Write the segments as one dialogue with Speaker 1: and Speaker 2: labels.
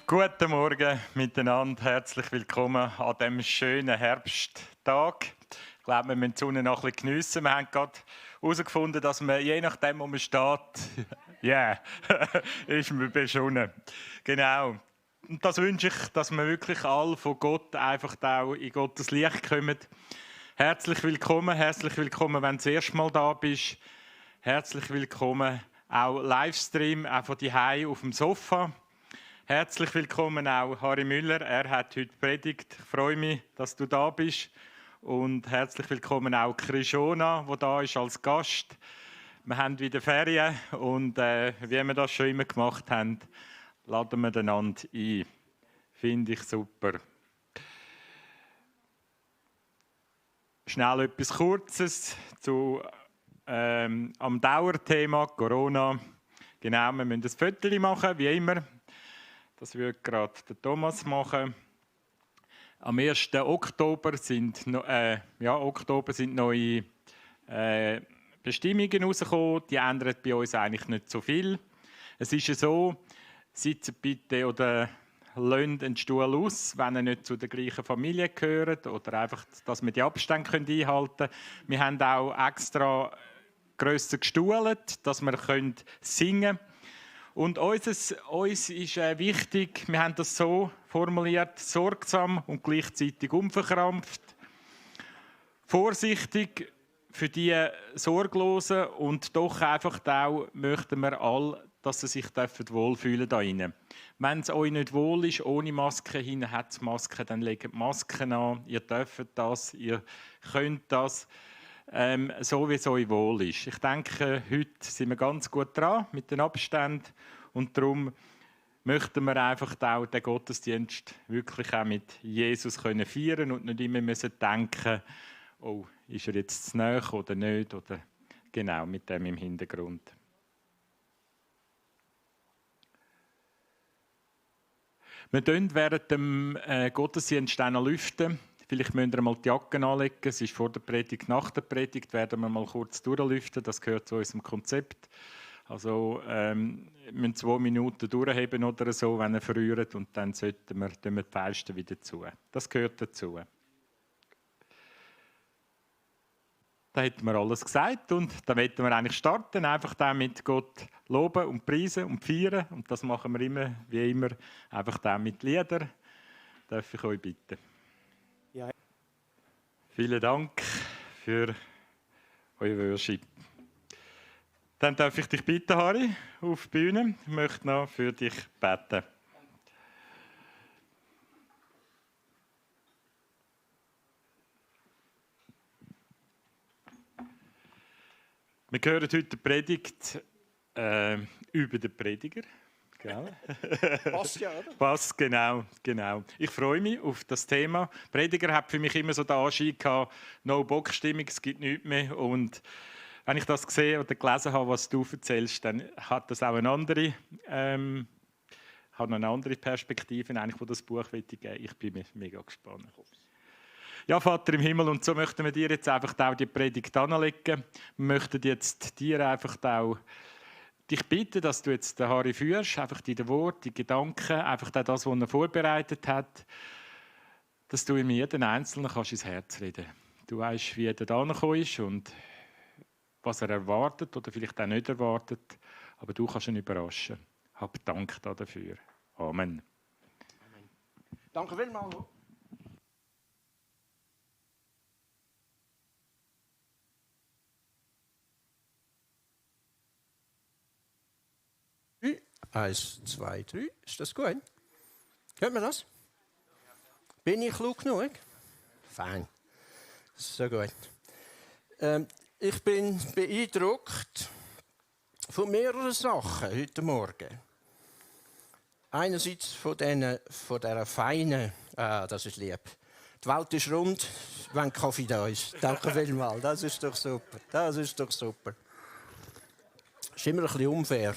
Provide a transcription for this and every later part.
Speaker 1: Guten Morgen miteinander, herzlich willkommen an diesem schönen Herbsttag. Ich glaube, wir müssen die Sonne noch ein bisschen geniessen. Wir haben gerade herausgefunden, dass man je nachdem, wo man steht, ist man beschonnen. Genau. Und das wünsche ich, dass wir wirklich alle von Gott einfach auch in Gottes Licht kommen. Herzlich willkommen, wenn du das erste Mal da bist. Herzlich willkommen, auch Livestream, auch von daheim auf dem Sofa. Herzlich willkommen auch Harry Müller, er hat heute predigt. Ich freue mich, dass du da bist. Und herzlich willkommen auch Krishona, der da ist als Gast. Wir haben wieder Ferien und wie wir das schon immer gemacht haben, laden wir einander ein. Finde ich super. Schnell etwas Kurzes am Dauerthema Corona. Genau, wir müssen ein Foto machen, wie immer. Das wird gerade der Thomas machen. Am 1. Oktober sind neue Bestimmungen herausgekommen. Die ändern bei uns eigentlich nicht so viel. Es ist ja so, sitzt bitte oder lasst einen Stuhl aus, wenn ihr nicht zu der gleichen Familie gehört oder einfach, dass wir die Abstände einhalten können. Wir haben auch extra grösser gestuhlt, dass wir singen können. Und uns ist wichtig, wir haben das so formuliert, sorgsam und gleichzeitig unverkrampft, vorsichtig für die Sorglosen und doch einfach auch möchten wir alle, dass sie sich wohlfühlen da drinnen. Wenn es euch nicht wohl ist, ohne Maske hin, hat es Masken, dann legt die Masken an, ihr dürft das, ihr könnt das. So wie es euch wohl ist. Ich denke, heute sind wir ganz gut dran mit den Abständen und darum möchten wir einfach auch den Gottesdienst wirklich auch mit Jesus feiern und nicht immer müssen denken, oh, ist er jetzt zu nahe oder nicht, oder genau mit dem im Hintergrund. Wir tun während dem Gottesdienst auch noch lüften. Vielleicht müsst ihr mal die Jacken anlegen. Es ist vor der Predigt, nach der Predigt werden wir mal kurz durchlüften. Das gehört zu unserem Konzept. Also wir müssen 2 Minuten durchheben oder so, wenn ihr verrührt. Und dann sollten wir die Fenster wieder zu. Das gehört dazu. Da hätten wir alles gesagt und da wollten wir eigentlich starten. Einfach damit Gott loben und preisen und feiern. Und das machen wir immer, wie immer, einfach mit Liedern. Darf ich euch bitten? Ja. Vielen Dank für euer Worship. Dann darf ich dich bitten, Harry, auf die Bühne. Ich möchte noch für dich beten. Wir hören heute die Predigt über den Prediger. Passt ja, oder? Passt, genau. Ich freue mich auf das Thema. Prediger hat für mich immer so den Anschein gehabt, No-Bock-Stimmung, es gibt nichts mehr. Und wenn ich das gesehen oder gelesen habe, was du erzählst, dann hat das auch eine andere Perspektive, eigentlich, wo das Buch geben will. Ich bin mega gespannt. Ja, Vater im Himmel, und so möchten wir dir jetzt einfach auch die Predigt anlegen. Wir möchten jetzt dir einfach auch dich bitten, dass du jetzt den Harry führst, einfach deine Worte, die Gedanken, einfach das, was er vorbereitet hat, dass du ihm jeden Einzelnen kannst ins Herz reden. Du weißt, wie er da gekommen ist und was er erwartet oder vielleicht auch nicht erwartet, aber du kannst ihn überraschen. Hab Dank dafür. Amen.
Speaker 2: Amen. Danke vielmals. Eins, zwei, drei. Ist das gut? Hört man das? Bin ich klug genug? Fein. So gut. Ich bin beeindruckt von mehreren Sachen heute Morgen. Einerseits von dieser feinen, das ist lieb. Die Welt ist rund, wenn Kaffee da ist. Danke vielmals, das ist doch super. Das ist immer ein bisschen unfair,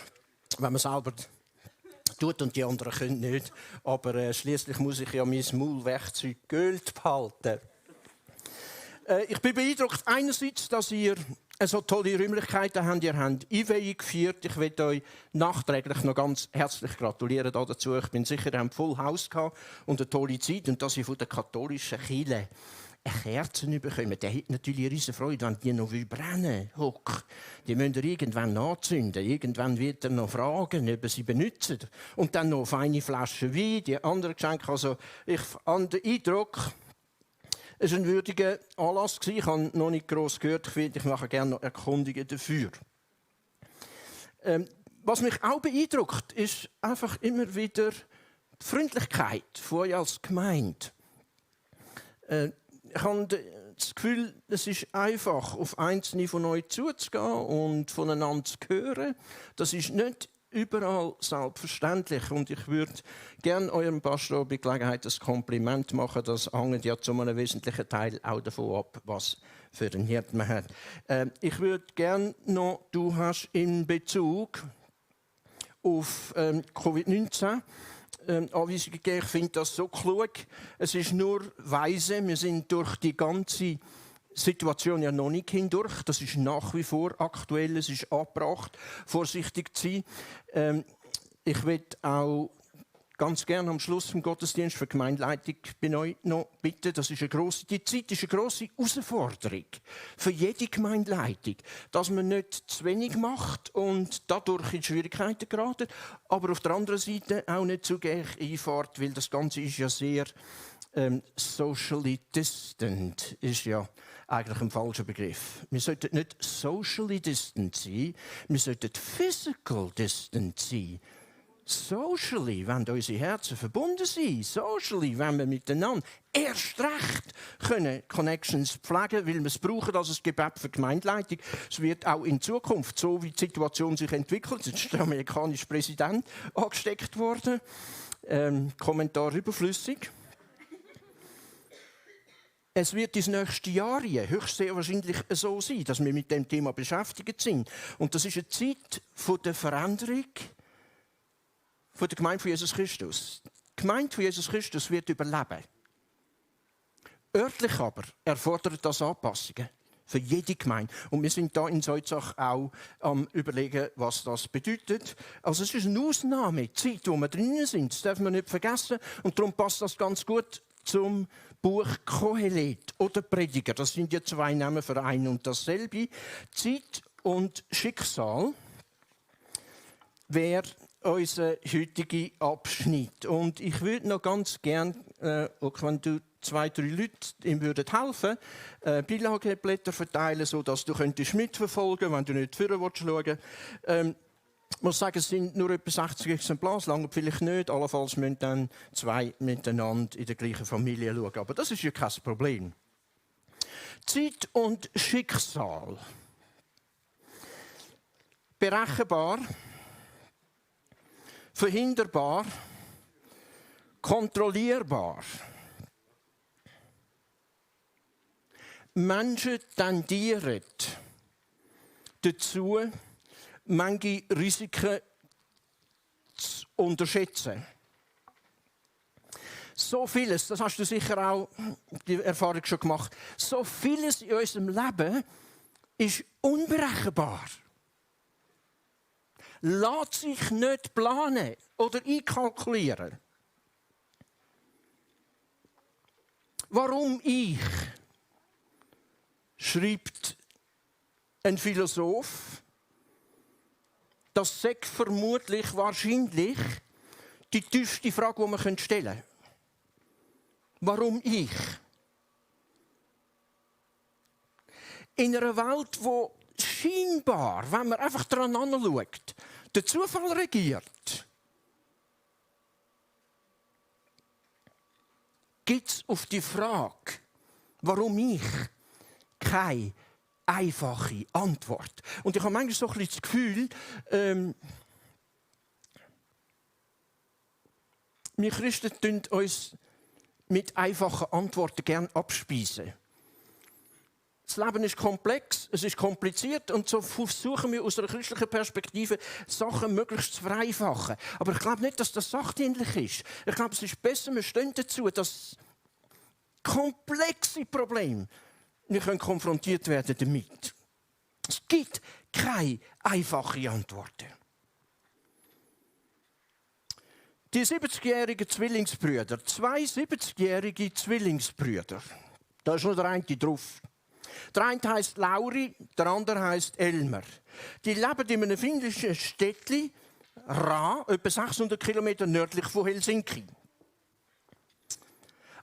Speaker 2: wenn man selber tut und die anderen können nicht. Aber schliesslich muss ich ja mein Maulwerkzeug geölt behalten. Ich bin beeindruckt einerseits, dass ihr so tolle Räumlichkeiten habt. Ihr habt Einweihung gefeiert. Ich möchte euch nachträglich noch ganz herzlich gratulieren dazu. Ich bin sicher, ihr habt Full House gehabt und eine tolle Zeit. Und dass ihr von der katholischen Kirche eine Kerze bekommen, der hat natürlich eine riesige Freude, wenn die noch brennen will. Die müsst ihr irgendwann anzünden. Irgendwann wird er noch fragen, ob er sie benutzen. Und dann noch feine Flaschen Wein, die anderen Geschenke. Also ich habe den Eindruck, es war ein würdiger Anlass. Ich habe noch nicht gross gehört. Ich mache gerne noch Erkundigungen dafür. Was mich auch beeindruckt, ist einfach immer wieder die Freundlichkeit von euch als Gemeinde. Ich habe das Gefühl, es ist einfach, auf Einzelne von euch zuzugehen und voneinander zu hören. Das ist nicht überall selbstverständlich. Und ich würde gerne eurem Pastor bei Gelegenheit ein Kompliment machen. Das hängt ja zu einem wesentlichen Teil auch davon ab, was für einen Hirt man hat. Ich würde gerne noch, du hast in Bezug auf Covid-19 Anweisungen gegeben. Ich finde das so klug. Es ist nur weise. Wir sind durch die ganze Situation ja noch nicht hindurch. Das ist nach wie vor aktuell. Es ist angebracht, vorsichtig zu sein. Ich möchte auch ganz gerne am Schluss vom Gottesdienst für die Gemeindeleitung bei euch noch bitten. Die Zeit ist eine grosse Herausforderung für jede Gemeindeleitung, dass man nicht zu wenig macht und dadurch in Schwierigkeiten gerät, aber auf der anderen Seite auch nicht zu gleich einfährt, weil das Ganze ist ja sehr socially distant, ist ja eigentlich ein falscher Begriff. Wir sollten nicht socially distant sein, wir sollten physical distant sein. Socially, wenn unsere Herzen verbunden sind, socially, wenn wir miteinander erst recht können Connections pflegen, weil wir es brauchen als ein Gebet für die Gemeindeleitung. Es wird auch in Zukunft, so wie die Situation sich entwickelt, jetzt ist der amerikanische Präsident angesteckt worden, Kommentar überflüssig. Es wird ins nächste Jahr höchst sehr wahrscheinlich so sein, dass wir mit dem Thema beschäftigt sind. Und das ist eine Zeit der Veränderung von der Gemeinde von Jesus Christus. Die Gemeinde von Jesus Christus wird überleben. Örtlich aber erfordert das Anpassungen für jede Gemeinde. Und wir sind da in Solzach auch am Überlegen, was das bedeutet. Also es ist eine Ausnahmezeit, wo wir drinnen sind. Das darf man nicht vergessen. Und darum passt das ganz gut zum Buch Kohelet oder Prediger. Das sind ja zwei Namen für ein und dasselbe. Zeit und Schicksal wäre unser heutiger Abschnitt. Und ich würde noch ganz gerne, auch wenn du 2, 3 Leute ihm helfen würden, Beilageblätter verteilen, sodass du mitverfolgen könntest, wenn du nicht vorher schauen willst. Ich muss sagen, es sind nur etwa 60 Exemplare, lange vielleicht nicht. Allenfalls müssen dann 2 miteinander in der gleichen Familie schauen. Aber das ist ja kein Problem. Zeit und Schicksal. Berechenbar, verhinderbar, kontrollierbar. Menschen tendieren dazu, manche Risiken zu unterschätzen. So vieles, das hast du sicher auch die Erfahrung schon gemacht, so vieles in unserem Leben ist unberechenbar. Lässt sich nicht planen oder einkalkulieren. Warum ich? Schreibt ein Philosoph. Das sei vermutlich wahrscheinlich die tiefste Frage, die man stellen kann. Warum ich? In einer Welt, wo scheinbar, wenn man einfach daran anschaut, der Zufall regiert, gibt es auf die Frage, warum ich, keine einfache Antwort. Und ich habe manchmal so ein bisschen das Gefühl, wir Christen tun uns mit einfachen Antworten gerne abspeisen. Das Leben ist komplex, es ist kompliziert und so versuchen wir aus einer christlichen Perspektive Sachen möglichst zu vereinfachen. Aber ich glaube nicht, dass das sachdienlich ist. Ich glaube, es ist besser, wir stehen dazu, dass komplexe Probleme wir können konfrontiert werden damit. Es gibt keine einfachen Antworten. Die 70-jährigen Zwillingsbrüder, 2 70-jährige Zwillingsbrüder, da ist nur der eine drauf. Der eine heisst Lauri, der andere heisst Elmer. Die leben in einem finnischen Städtchen, Ra, etwa 600 Kilometer nördlich von Helsinki.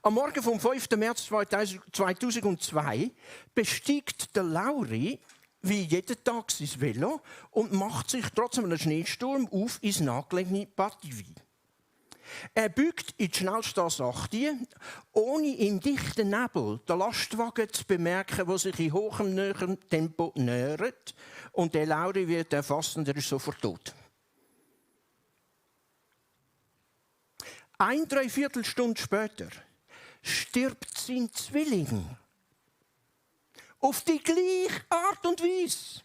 Speaker 2: Am Morgen vom 5. März 2002 besteigt der Lauri wie jeden Tag sein Velo und macht sich trotz einem Schneesturm auf ins nahegelegene Pattivi. Er biegt in die Schnellstrasse 8, ohne im dichten Nebel den Lastwagen zu bemerken, der sich in hohem Tempo nähert. Und der Lauri wird erfasst und er ist sofort tot. 1/3 Stunde später stirbt sein Zwilling. Auf die gleiche Art und Weise.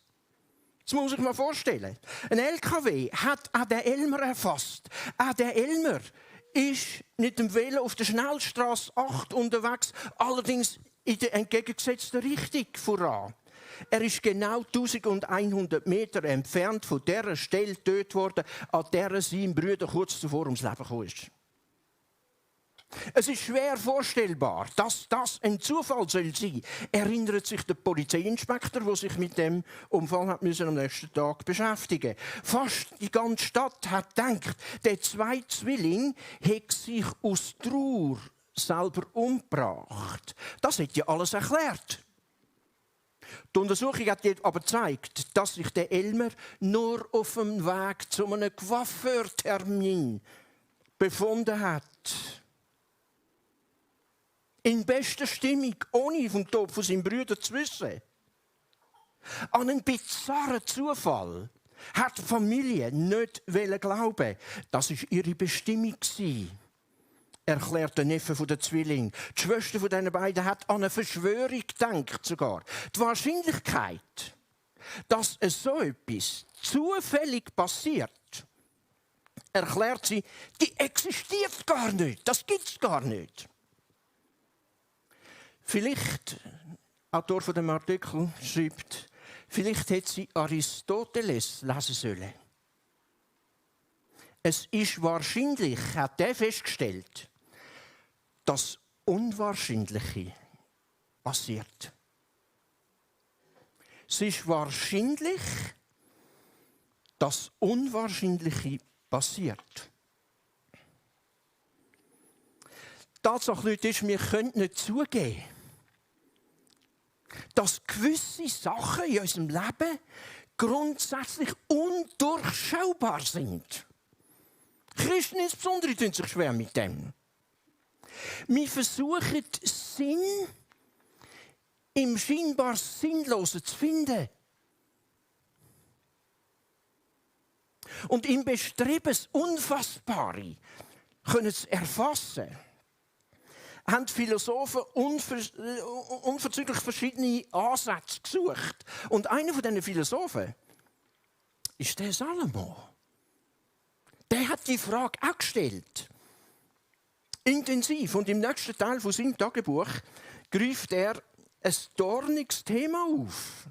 Speaker 2: Das muss ich mir vorstellen. Ein LKW hat auch den Elmer erfasst. Auch der Elmer ist mit dem Velo auf der Schnellstrasse 8 unterwegs, allerdings in der entgegengesetzten Richtung voran. Er ist genau 1100 Meter entfernt von der Stelle getötet worden, an der sein Bruder kurz zuvor ums Leben gekommen ist. Es ist schwer vorstellbar, dass das ein Zufall sein soll, erinnert sich der Polizeiinspektor, der sich mit dem Unfall am nächsten Tag beschäftigen musste. Fast die ganze Stadt hat gedacht, der 2 Zwilling hätte sich aus Trauer selber umgebracht. Das hat ja alles erklärt. Die Untersuchung hat aber gezeigt, dass sich der Elmer nur auf dem Weg zu einem Coiffeurtermin befunden hat. In bester Stimmung, ohne vom Tod von seinem Bruder zu wissen. An einen bizarren Zufall hat die Familie nicht glauben. Das war ihre Bestimmung, erklärt der Neffe der Zwilling. Die Schwester von diesen beiden hat an eine Verschwörung gedacht sogar. Die Wahrscheinlichkeit, dass so etwas zufällig passiert, erklärt sie, die existiert gar nicht. Das gibt es gar nicht. Vielleicht, der Autor von dem Artikel schreibt, vielleicht hätte sie Aristoteles lesen sollen. Es ist wahrscheinlich, hat er festgestellt, dass Unwahrscheinliche passiert. Es ist wahrscheinlich, dass Unwahrscheinliche passiert. Die Tatsache ist, wir können nicht zugeben, dass gewisse Sachen in unserem Leben grundsätzlich undurchschaubar sind. Christen insbesondere tun sich schwer mit dem. Wir versuchen, Sinn im scheinbar Sinnlosen zu finden. Und im Bestreben, das Unfassbare zu erfassen, haben die Philosophen unverzüglich verschiedene Ansätze gesucht. Und einer von diesen Philosophen ist der Salomo. Der hat die Frage auch gestellt. Intensiv. Und im nächsten Teil von seinem Tagebuch greift er ein dorniges Thema auf.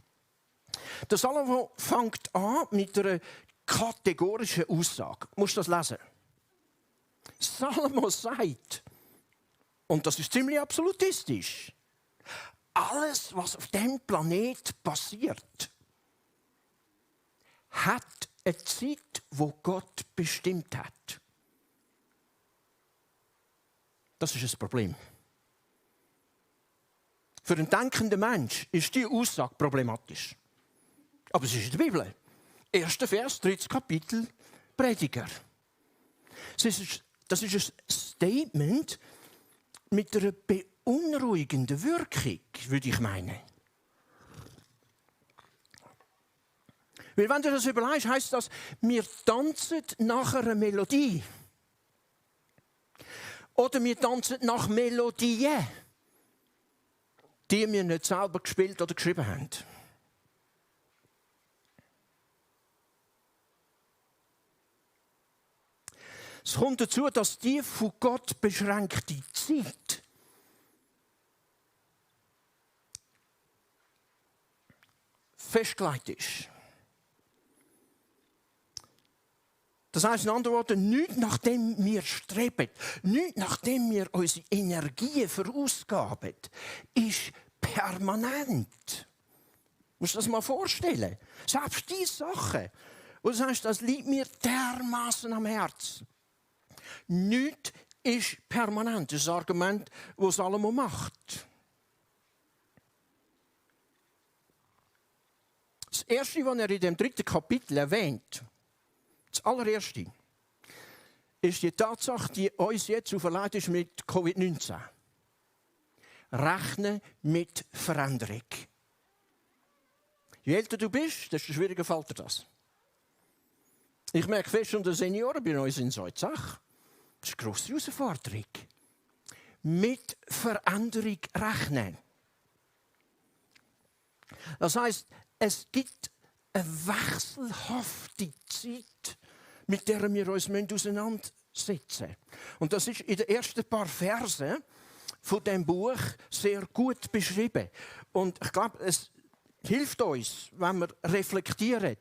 Speaker 2: Der Salomo fängt an mit einer kategorischen Aussage. Du musst das lesen. Salomo sagt, und das ist ziemlich absolutistisch, alles, was auf diesem Planet passiert, hat eine Zeit, wo Gott bestimmt hat. Das ist ein Problem. Für einen denkenden Mensch ist diese Aussage problematisch. Aber es ist in der Bibel. 1. Vers, 3. Kapitel, Prediger. Das ist ein Statement mit einer beunruhigenden Wirkung, würde ich meinen. Weil wenn du das überlegst, heisst das, wir tanzen nach einer Melodie. Oder wir tanzen nach Melodien, die wir nicht selber gespielt oder geschrieben haben. Es kommt dazu, dass die von Gott beschränkte Zeit festgelegt ist. Das heisst in anderen Worten, nichts nachdem wir streben, nichts nachdem wir unsere Energie verausgaben, ist permanent. Musst du dir das mal vorstellen? Selbst diese Sachen, wo du sagst, das liegt mir dermaßen am Herzen. Nichts ist permanent. Das ist ein Argument, das Salomo macht. Das Erste, was er in dem 3. Kapitel erwähnt, das allererste, ist die Tatsache, die uns jetzt auferlegt ist mit Covid-19. Rechne mit Veränderung. Je älter du bist, desto schwieriger fällt dir das. Ich merke fest, unter Senioren bei uns in so einer Sache. Das ist eine grosse Herausforderung. Mit Veränderung rechnen. Das heisst, es gibt eine wechselhafte Zeit, mit der wir uns auseinandersetzen müssen. Und das ist in den ersten paar Versen von diesem Buch sehr gut beschrieben. Und ich glaube, es hilft uns, wenn wir reflektieren.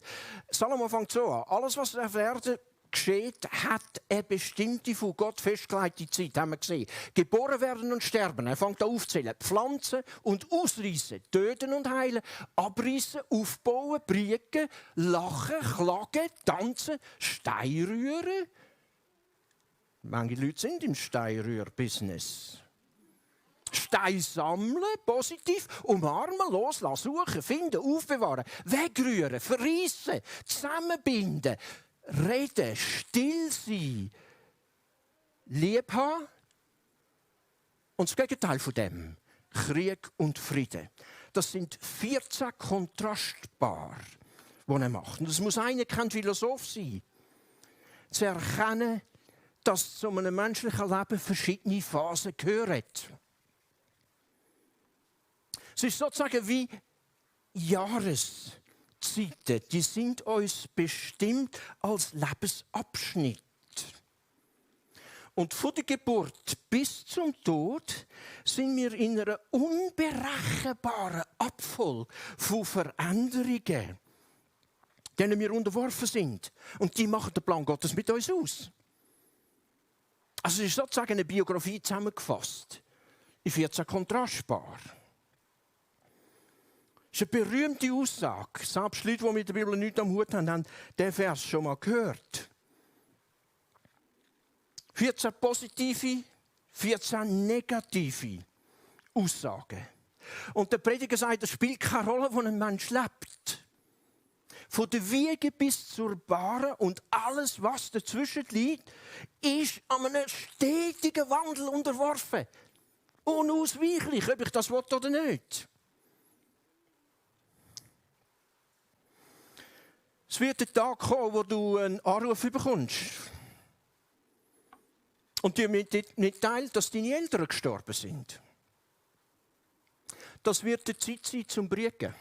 Speaker 2: Salomo fängt so an. Alles, was auf Erden geschieht, hat eine bestimmte, von Gott festgelegte Zeit, haben wir gesehen. Geboren werden und sterben. Er fängt an aufzählen. Pflanzen und ausreißen. Töten und heilen. Abreißen, aufbauen, briegen, lachen, klagen, tanzen, Stein rühren. Manche Leute sind im Steinrühr-Business. Stein sammeln, positiv, umarmen, loslassen, suchen, finden, aufbewahren, wegrühren, verreissen, zusammenbinden, reden, still sein, lieb haben. Und das Gegenteil von dem, Krieg und Frieden. Das sind 14 Kontrastpaare, die er macht. Und es muss einer kein Philosoph sein, zu erkennen, dass zu einem menschlichen Leben verschiedene Phasen gehören. Es ist sozusagen wie Jahreszeiten. Die sind uns bestimmt als Lebensabschnitt. Und von der Geburt bis zum Tod sind wir in einer unberechenbaren Abfolge von Veränderungen, denen wir unterworfen sind. Und die machen den Plan Gottes mit uns aus. Also es ist sozusagen eine Biografie zusammengefasst in 14 Kontrastpaaren. Das ist eine berühmte Aussage. Selbst Leute, die mit der Bibel nichts am Hut haben, haben diesen Vers schon mal gehört. 14 positive, 14 negative Aussagen. Und der Prediger sagt, es spielt keine Rolle, wo ein Mensch lebt. Von der Wiege bis zur Bahre und alles, was dazwischen liegt, ist an einem stetigen Wandel unterworfen. Unausweichlich, ob ich das will oder nicht. Es wird der Tag kommen, wo du einen Anruf bekommst. Und dir mitteilt, dass deine Eltern gestorben sind. Das wird die Zeit sein zum Briegen.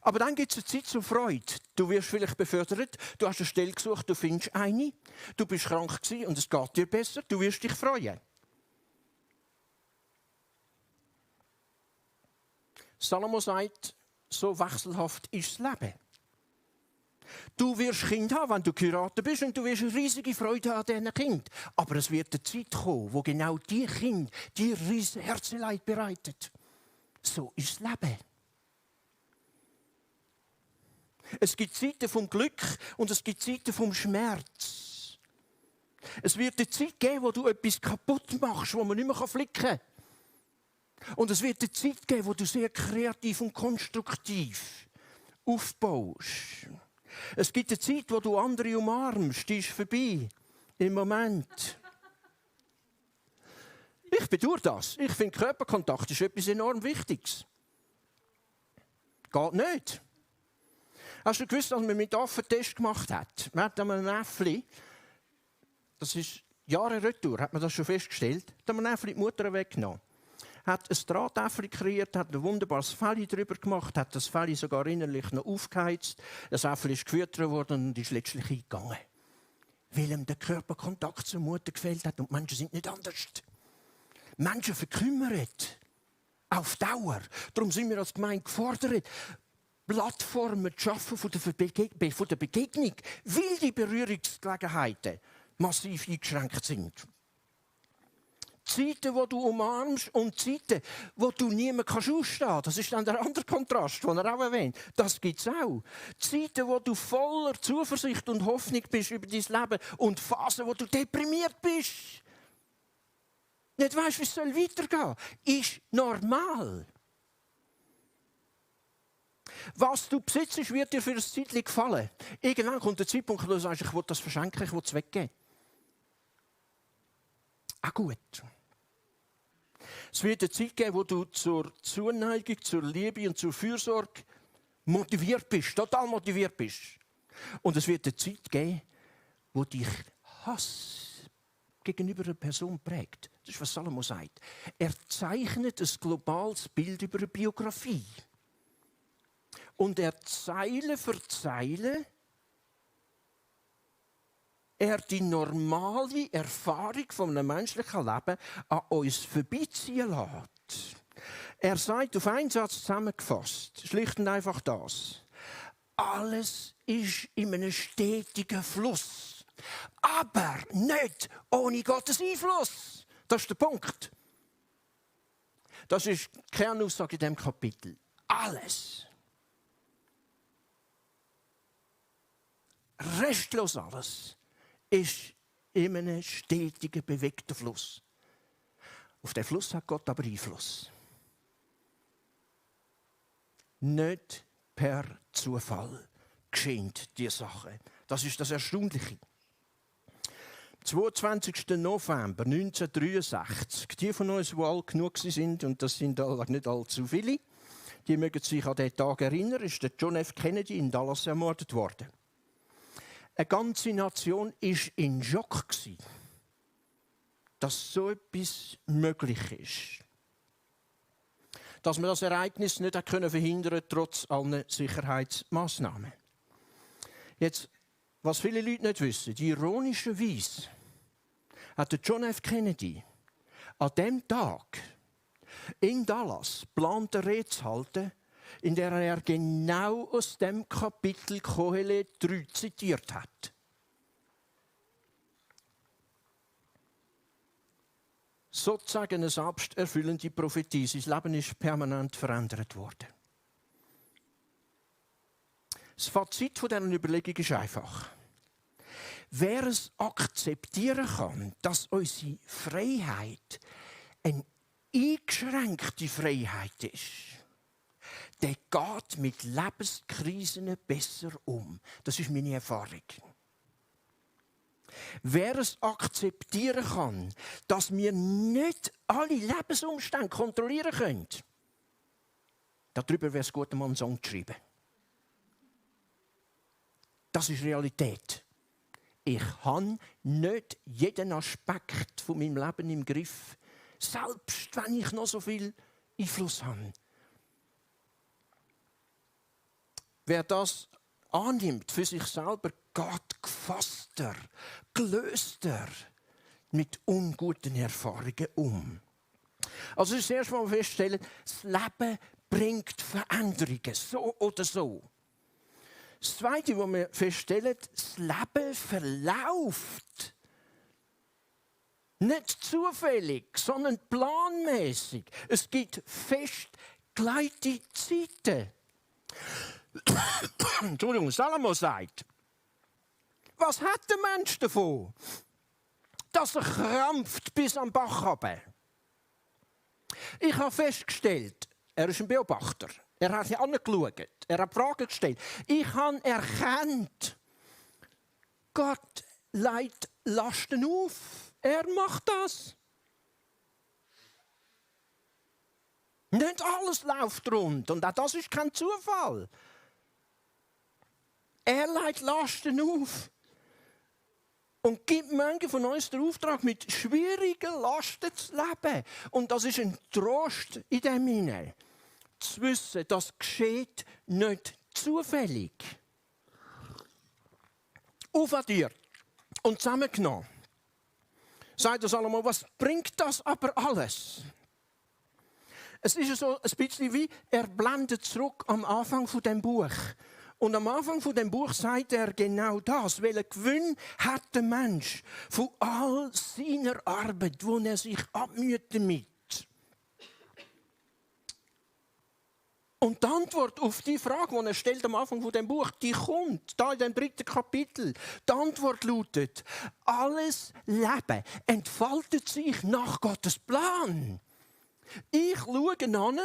Speaker 2: Aber dann gibt es eine Zeit zur Freude. Du wirst vielleicht befördert, du hast eine Stelle gesucht, du findest eine. Du bist krank gewesen und es geht dir besser, du wirst dich freuen. Salomo sagt, so wechselhaft ist das Leben. Du wirst Kind haben, wenn du geheiratet bist, und du wirst eine riesige Freude haben an diesen Kind. Aber es wird eine Zeit kommen, wo genau die Kind dir riesige Herzeleid bereitet. So ist das Leben. Es gibt Zeiten vom Glück und es gibt Zeiten vom Schmerz. Es wird eine Zeit geben, wo du etwas kaputt machst, wo man nicht mehr flicken kann. Und es wird eine Zeit geben, wo du sehr kreativ und konstruktiv aufbaust. Es gibt eine Zeit, wo du andere umarmst, die ist vorbei. Im Moment. Ich bedauere das. Ich finde, Körperkontakt ist etwas enorm Wichtiges. Geht nicht. Hast du gewusst, dass man mit Affen einen Test gemacht hat? Man hat einem Äffli, das ist Jahre retour, hat man das schon festgestellt, hat man Äffli die Mutter weggenommen. Hat ein Drahtäffli kreiert, hat ein wunderbares Fell drüber gemacht, hat das Fell sogar innerlich noch aufgeheizt. Das Äffli ist gefüttert worden und ist letztlich eingegangen. Weil ihm der Körperkontakt zur Mutter gefällt hat und Menschen sind nicht anders. Menschen verkümmern. Auf Dauer. Darum sind wir als Gemeinde gefordert, Plattformen zu schaffen von der Begegnung, weil die Berührungsgelegenheiten massiv eingeschränkt sind. Zeiten, wo du umarmst und Zeiten, wo du niemand ausstehen kannst. Das ist dann der andere Kontrast, den er auch erwähnt. Das gibt es auch. Zeiten, wo du voller Zuversicht und Hoffnung bist über dein Leben und Phasen, wo du deprimiert bist. Nicht weißt, wie es weitergehen soll. Ist normal. Was du besitzt, wird dir für ein Zeitchen gefallen. Irgendwann kommt der Zeitpunkt, wo du sagst, ich will das verschenken, ich will es weggeben. Ah, gut. Es wird eine Zeit geben, wo du zur Zuneigung, zur Liebe und zur Fürsorge motiviert bist, total motiviert bist. Und es wird eine Zeit geben, wo dich Hass gegenüber einer Person prägt. Das ist, was Salomo sagt. Er zeichnet ein globales Bild über eine Biografie. Und er Zeile für Zeile die normale Erfahrung von einem menschlichen Leben an uns vorbeiziehen lässt. Er sagt auf einen Satz zusammengefasst, schlicht und einfach das: Alles ist in einem stetigen Fluss, aber nicht ohne Gottes Einfluss. Das ist der Punkt. Das ist die Kernaussage in diesem Kapitel. Alles. Restlos alles ist in einem stetigen, bewegten Fluss. Auf den Fluss hat Gott aber Einfluss. Nicht per Zufall geschehen diese Sachen. Das ist das Erstaunliche. Am 22. November 1963, die von uns, die alt genug sind, und das sind nicht allzu viele, die mögen sich an diesen Tag erinnern, ist der John F. Kennedy in Dallas ermordet worden. Eine ganze Nation war in Schock, dass so etwas möglich ist. Dass man das Ereignis nicht verhindern konnte, trotz aller Sicherheitsmaßnahmen. Jetzt, was viele Leute nicht wissen, ironischerweise hat John F. Kennedy an diesem Tag in Dallas geplant, eine Rede zu halten, in der er genau aus dem Kapitel Kohelet 3 zitiert hat. Sozusagen eine selbsterfüllende Prophetie. Sein Leben ist permanent verändert worden. Das Fazit von dieser Überlegung ist einfach. Wer es akzeptieren kann, dass unsere Freiheit eine eingeschränkte Freiheit ist, der geht mit Lebenskrisen besser um. Das ist meine Erfahrung. Wer es akzeptieren kann, dass wir nicht alle Lebensumstände kontrollieren können, darüber wäre es gut, mal einen Song zu schreiben. Das ist Realität. Ich habe nicht jeden Aspekt von meinem Leben im Griff, selbst wenn ich noch so viel Einfluss habe. Wer das annimmt für sich selber, geht gefasster, gelöster mit unguten Erfahrungen um. Also das erste Mal feststellen, das Leben bringt Veränderungen, so oder so. Das Zweite, was wir feststellen, das Leben verläuft. Nicht zufällig, sondern planmäßig. Es gibt festgelegte Zeiten. Entschuldigung, Salomo sagt, was hat der Mensch davon, dass er krampft bis am Bach runter? Ich habe festgestellt, er ist ein Beobachter. Er hat sich angeschaut, er hat Fragen gestellt. Ich habe erkannt, Gott leitet Lasten auf. Er macht das. Nicht alles läuft rund und auch das ist kein Zufall. Er leitet Lasten auf und gibt manchen von uns den Auftrag, mit schwierigen Lasten zu leben. Und das ist ein Trost in dem hinein. Zu wissen, das geschieht nicht zufällig. Aufaddiert und zusammengenommen. Sagt Salomo, was bringt das aber alles? Es ist so ein bisschen wie, er blendet zurück am Anfang von dem Buch. Und am Anfang von dem Buch sagt er genau das. Welchen Gewinn hat der Mensch von all seiner Arbeit, wo er sich abmüht damit? Und die Antwort auf die Frage, die er stellt am Anfang von dem Buch, die kommt, da in dem 3. Kapitel. Die Antwort lautet, alles Leben entfaltet sich nach Gottes Plan. Ich schaue an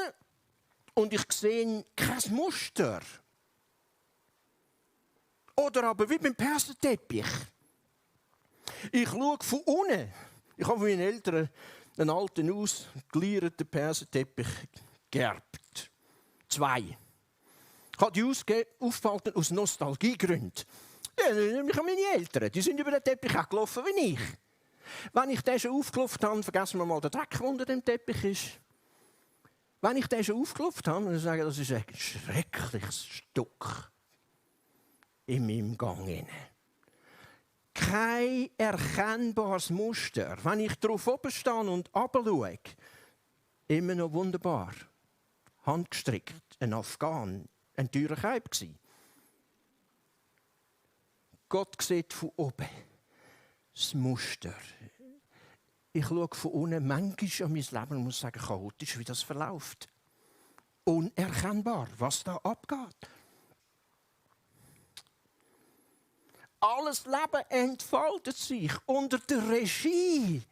Speaker 2: und ich sehe kein Muster. Oder aber wie beim Persenteppich. Ich schaue von unten. Ich habe von meinen Eltern einen alten, ausgelierten Persenteppich geerbt. 2. Ich habe die aufgefallen aus Nostalgiegründen. Ja, nämlich an meine Eltern. Die sind über den Teppich auch gelaufen wie ich. Wenn ich den schon aufgelaufen habe, vergessen wir mal den Dreck, der unter dem Teppich ist. Wenn ich den schon aufgelaufen habe, dann sage ich, das ist ein schreckliches Stück in meinem Gang. Kein erkennbares Muster. Wenn ich drauf oben stehe und runterschaue, immer noch wunderbar. Handgestrickt, ein Afghan, ein teurer Kaib gsi. Gott sieht von oben das Muster. Ich schaue von unten manchmal an mein Leben und muss sagen, chaotisch, wie das verläuft. Unerkennbar, was da abgeht. Alles Leben entfaltet sich unter der Regie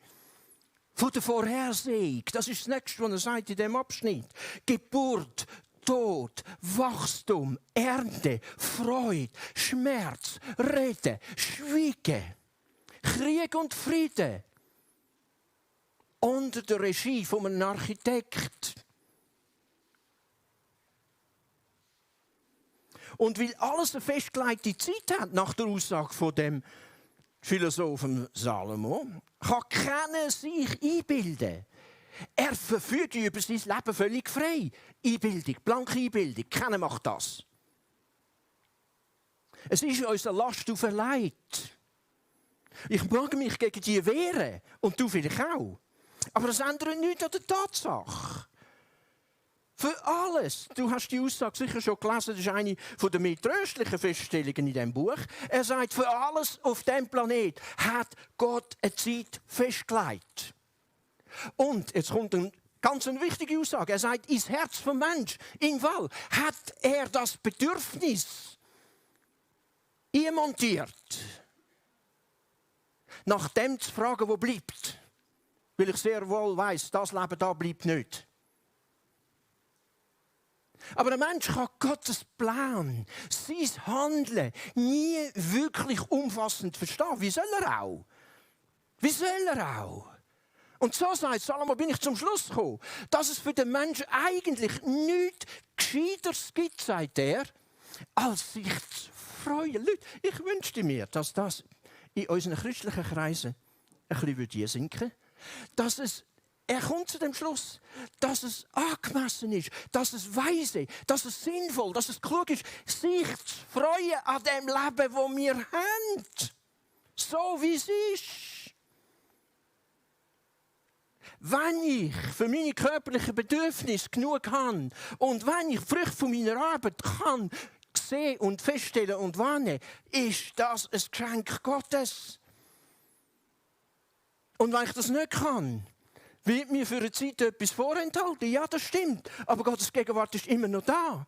Speaker 2: von der Vorhersehung. Das ist das Nächste, was er sagt in diesem Abschnitt. Geburt, Tod, Wachstum, Ernte, Freude, Schmerz, Reden, Schweigen, Krieg und Frieden. Unter der Regie von einem Architekt. Und weil alles eine festgelegte Zeit hat, nach der Aussage von dem Philosophen Salomo, kann keiner sich einbilden. Er verfügt über sein Leben völlig frei. Einbildung, blanke Einbildung, keiner macht das. Es ist uns eine Last auferlegt. Ich mag mich gegen die wehren und du vielleicht auch. Aber das ändert nichts an der Tatsache. Für alles. Du hast die Aussage sicher schon gelesen, das ist eine der mehr tröstlichen Feststellungen in diesem Buch. Er sagt, für alles auf diesem Planet hat Gott eine Zeit festgelegt. Und jetzt kommt eine ganz wichtige Aussage. Er sagt, ins Herz vom Mensch, im Fall, hat er das Bedürfnis montiert, nach dem zu fragen, wo bleibt. Weil ich sehr wohl weiss, das Leben da bleibt nicht. Aber der Mensch kann Gottes Plan, sein Handeln nie wirklich umfassend verstehen. Wie soll er auch? Wie soll er auch? Und so sagt Salomo, bin ich zum Schluss gekommen, dass es für den Menschen eigentlich nichts Gescheiteres gibt, sagt er, als sich zu freuen. Leute, ich wünschte mir, dass das in unseren christlichen Kreisen ein bisschen sinken würde. Dass er kommt zu dem Schluss, dass es angemessen ist, dass es weise, dass es sinnvoll, dass es klug ist, sich zu freuen an dem Leben, das wir haben. So wie es ist. Wenn ich für meine körperlichen Bedürfnisse genug habe und wenn ich die Früchte von meiner Arbeit kann sehen und feststellen und wahrnehmen, ist das ein Geschenk Gottes. Und wenn ich das nicht kann, wird mir für eine Zeit etwas vorenthalten. Ja, das stimmt. Aber Gottes Gegenwart ist immer noch da.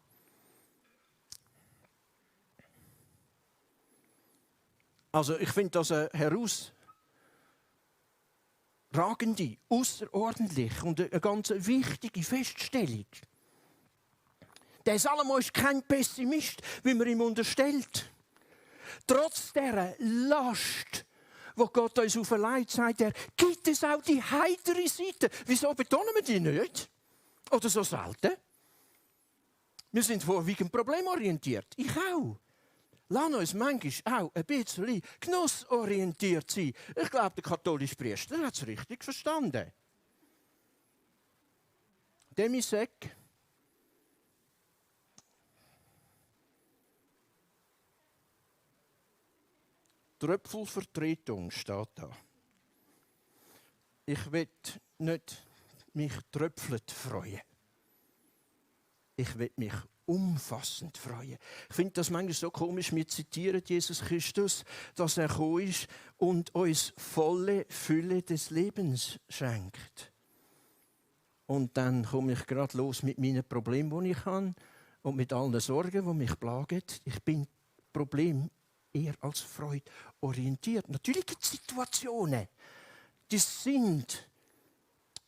Speaker 2: Also ich finde das eine herausragende, außerordentlich und eine ganz wichtige Feststellung. Der Salomo ist kein Pessimist, wie man ihm unterstellt. Trotz dieser Last, wo Gott uns auferlegt, sagt er, gibt es auch die heitere Seite. Wieso betonen wir die nicht? Oder so selten? Wir sind vorwiegend problemorientiert. Ich auch. Lass uns manchmal auch ein bisschen genussorientiert sein. Ich glaube, der katholische Priester hat es richtig verstanden. Demisec. Tröpfelvertretung steht da. Ich will nicht mich tröpfelt freuen. Ich will mich umfassend freuen. Ich finde das manchmal so komisch. Wir zitieren Jesus Christus, dass er gekommen ist und uns volle Fülle des Lebens schenkt. Und dann komme ich gerade los mit meinen Problemen, die ich habe und mit allen Sorgen, die mich plagen. Ich bin Problem eher als Freude orientiert. Natürlich gibt es Situationen, die sind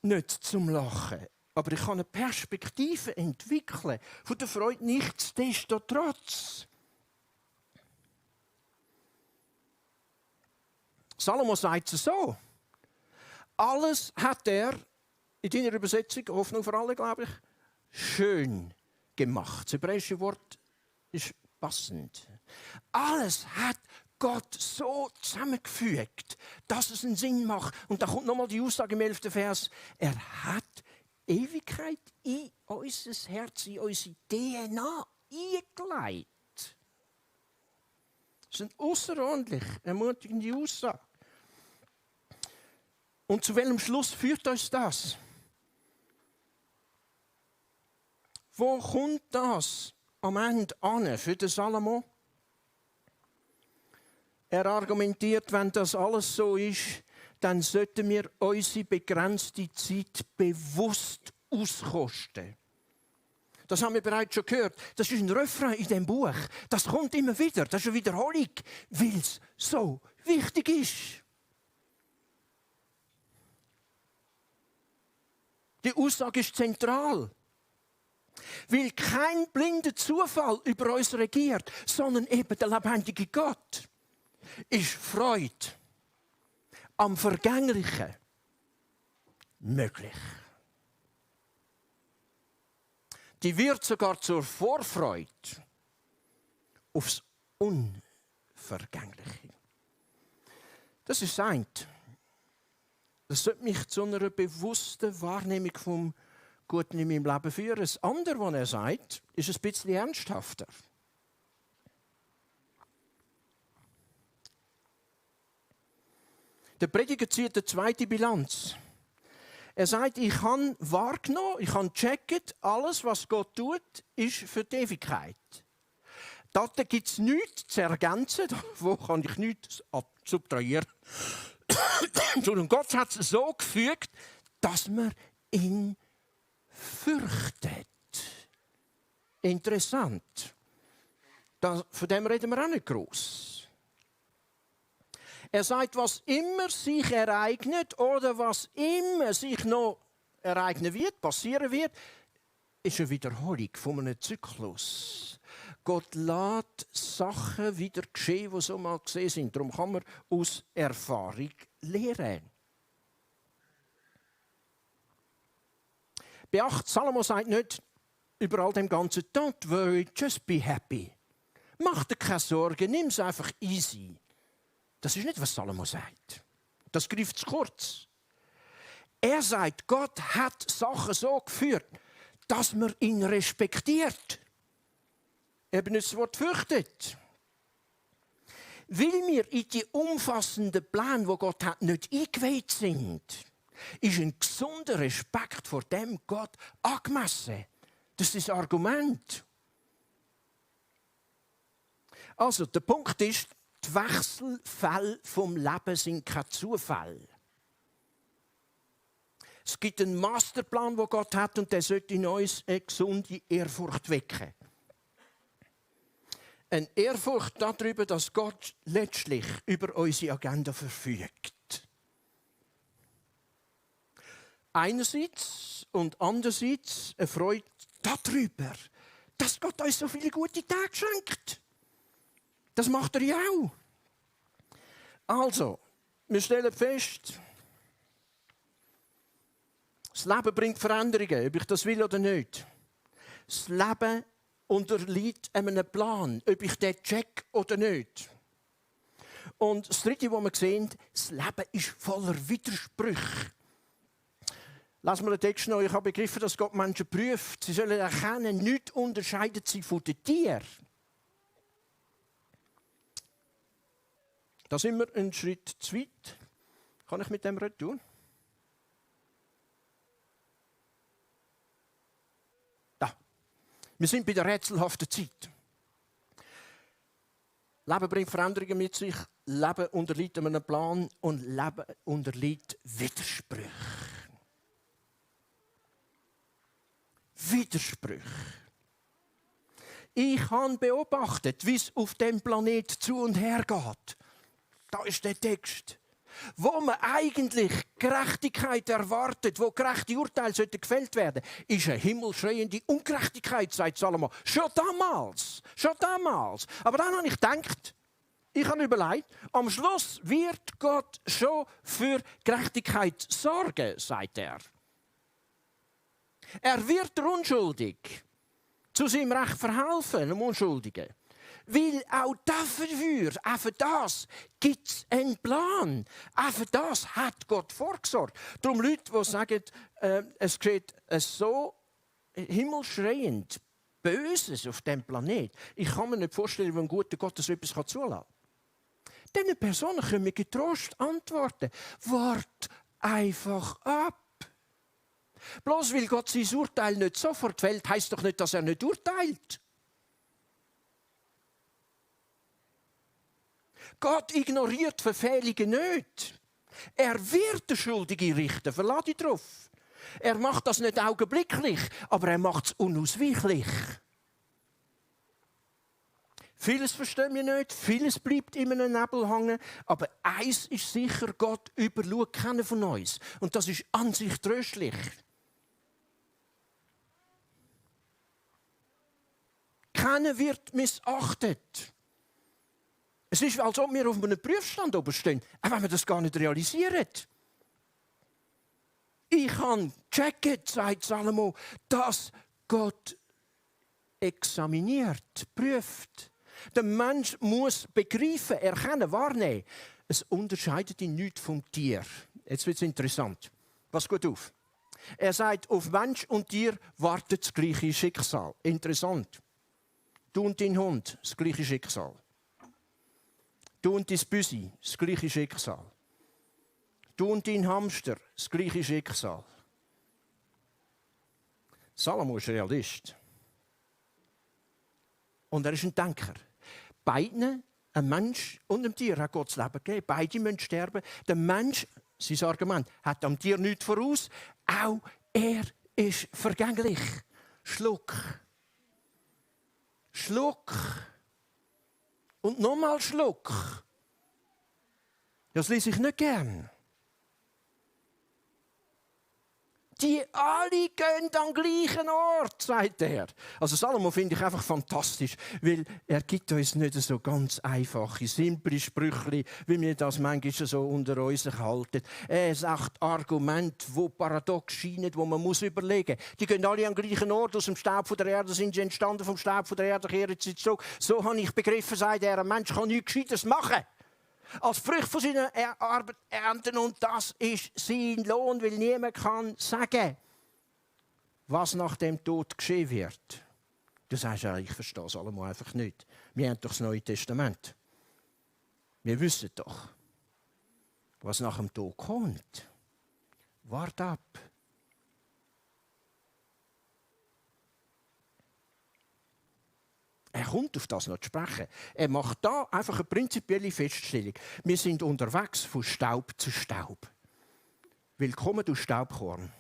Speaker 2: nicht zum Lachen. Aber ich kann eine Perspektive entwickeln von der Freude nichtsdestotrotz. Salomo sagt es so. Alles hat er, in deiner Übersetzung, Hoffnung für alle, glaube ich, schön gemacht. Das hebräische Wort ist passend. Alles hat Gott so zusammengefügt, dass es einen Sinn macht. Und da kommt nochmal die Aussage im 11. Vers. Er hat Ewigkeit in unser Herz, in unsere DNA eingelegt. Das ist eine außerordentlich ermutigende Aussage. Und zu welchem Schluss führt uns das? Wo kommt das am Ende an für den Salomo? Er argumentiert, wenn das alles so ist, dann sollten wir unsere begrenzte Zeit bewusst auskosten. Das haben wir bereits schon gehört. Das ist ein Refrain in diesem Buch. Das kommt immer wieder. Das ist eine Wiederholung, weil es so wichtig ist. Die Aussage ist zentral. Weil kein blinder Zufall über uns regiert, sondern eben der lebendige Gott, ist Freude am Vergänglichen möglich. Die wird sogar zur Vorfreude aufs Unvergängliche. Das ist ein. Das sollte mich zu einer bewussten Wahrnehmung vom Guten in meinem Leben führen. Das andere, was er sagt, ist ein bisschen ernsthafter. Der Prediger zieht eine zweite Bilanz. Er sagt, ich habe wahrgenommen, ich habe gecheckt, alles, was Gott tut, ist für die Ewigkeit. Da gibt es nichts zu ergänzen, wo kann ich nichts subtrahieren. Und Gott hat es so gefügt, dass man ihn fürchtet. Interessant. Von dem reden wir auch nicht gross. Er sagt, was immer sich ereignet oder was immer sich noch ereignen wird, passieren wird, ist eine Wiederholung von einem Zyklus. Gott lässt Sachen wieder geschehen, die so mal gesehen sind. Darum kann man aus Erfahrung lernen. Beacht, Salomo sagt nicht über all dem ganzen Don't worry, just be happy. Mach dir keine Sorgen, nimm es einfach easy. Das ist nicht, was Salomo sagt. Das greift zu kurz. Er sagt, Gott hat Sachen so geführt, dass man ihn respektiert. Er benutzt das Wort fürchtet. Weil wir in die umfassenden Pläne, die Gott hat, nicht eingeweiht sind, ist ein gesunder Respekt vor dem Gott angemessen. Das ist das Argument. Also, der Punkt ist, die Wechselfälle vom Leben sind kein Zufall. Es gibt einen Masterplan, den Gott hat, und der sollte in uns eine gesunde Ehrfurcht wecken. Eine Ehrfurcht darüber, dass Gott letztlich über unsere Agenda verfügt. Einerseits und andererseits eine Freude darüber, dass Gott uns so viele gute Tage schenkt. Das macht er ja auch. Also, wir stellen fest, das Leben bringt Veränderungen, ob ich das will oder nicht. Das Leben unterliegt einem Plan, ob ich den check oder nicht. Und das Dritte, was wir sehen, das Leben ist voller Widersprüche. Lass mal den Text noch. Ich habe begriffen, dass Gott Menschen prüft. Sie sollen erkennen, nichts unterscheidet sie von den Tieren. Da sind wir einen Schritt zu weit. Kann ich mit dem Reden tun? Da. Wir sind bei der rätselhaften Zeit. Leben bringt Veränderungen mit sich, Leben unterliegt einem Plan und Leben unterliegt Widersprüchen. Widersprüche. Ich habe beobachtet, wie es auf dem Planet zu und her geht. Da ist der Text. Wo man eigentlich Gerechtigkeit erwartet, wo gerechte Urteile gefällt werden sollten, ist eine himmelschreiende Ungerechtigkeit, sagt Salomo. Schon damals. Aber dann habe ich gedacht, ich habe überlegt, am Schluss wird Gott schon für Gerechtigkeit sorgen, sagt er. Er wird der Unschuldig zu seinem Recht verhelfen, dem Unschuldigen. Weil auch dafür, auch für das, gibt es einen Plan. Auch für das hat Gott vorgesorgt. Darum Leute, die sagen, es geschieht so himmelschreiend Böses auf diesem Planet. Ich kann mir nicht vorstellen, wie ein guter Gott so etwas zulassen kann. Diesen Personen können wir getrost antworten. Wart einfach ab. Bloß weil Gott sein Urteil nicht sofort fällt, heisst doch nicht, dass er nicht urteilt. Gott ignoriert Verfehlungen nicht. Er wird den Schuldigen richten, verlass dich drauf. Er macht das nicht augenblicklich, aber er macht es unausweichlich. Vieles verstehen wir nicht, vieles bleibt in einem Nebel hängen, aber eins ist sicher, Gott überschaut keinen von uns. Und das ist an sich tröstlich. Keiner wird missachtet. Es ist, als ob wir auf einem Prüfstand oben stehen, auch wenn wir das gar nicht realisieren. Ich habe gecheckt, sagt Salomo, dass Gott examiniert, prüft. Der Mensch muss begreifen, erkennen, wahrnehmen. Es unterscheidet ihn nicht vom Tier. Jetzt wird es interessant. Pass gut auf. Er sagt, auf Mensch und Tier wartet das gleiche Schicksal. Interessant. Du und dein Hund, das gleiche Schicksal. Du und dein Büsi, das gleiche Schicksal. Du und dein Hamster, das gleiche Schicksal. Salomo ist Realist. Und er ist ein Denker. Beiden, ein Mensch und ein Tier, hat Gott das Leben gegeben. Beide müssen sterben. Der Mensch, sein Argument, hat am Tier nichts voraus. Auch er ist vergänglich. Schluck. Schluck. Und nochmal Schluck. Das lese ich nicht gern. Die alle gehen am gleichen Ort, sagt er. Also Salomo finde ich einfach fantastisch, weil er gibt uns nicht so ganz einfache, simple Sprüche, wie wir das manchmal so unter uns halten. Er sagt Argumente, die paradox scheinen, die man überlegen muss. Die gehen alle am gleichen Ort, aus dem Staub der Erde sind sie entstanden, vom Staub der Erde kehren sie zurück. So habe ich begriffen, sagt er, ein Mensch kann nichts Gescheites machen. Als Frucht von seiner Arbeit ernten, und das ist sein Lohn, weil niemand kann sagen, was nach dem Tod geschehen wird. Du sagst ja, ich verstehe es allemal einfach nicht. Wir haben doch das Neue Testament. Wir wissen doch, was nach dem Tod kommt. Wart ab. Er kommt auf das noch zu sprechen. Er macht da einfach eine prinzipielle Feststellung. Wir sind unterwegs von Staub zu Staub. Willkommen, du Staubkorn.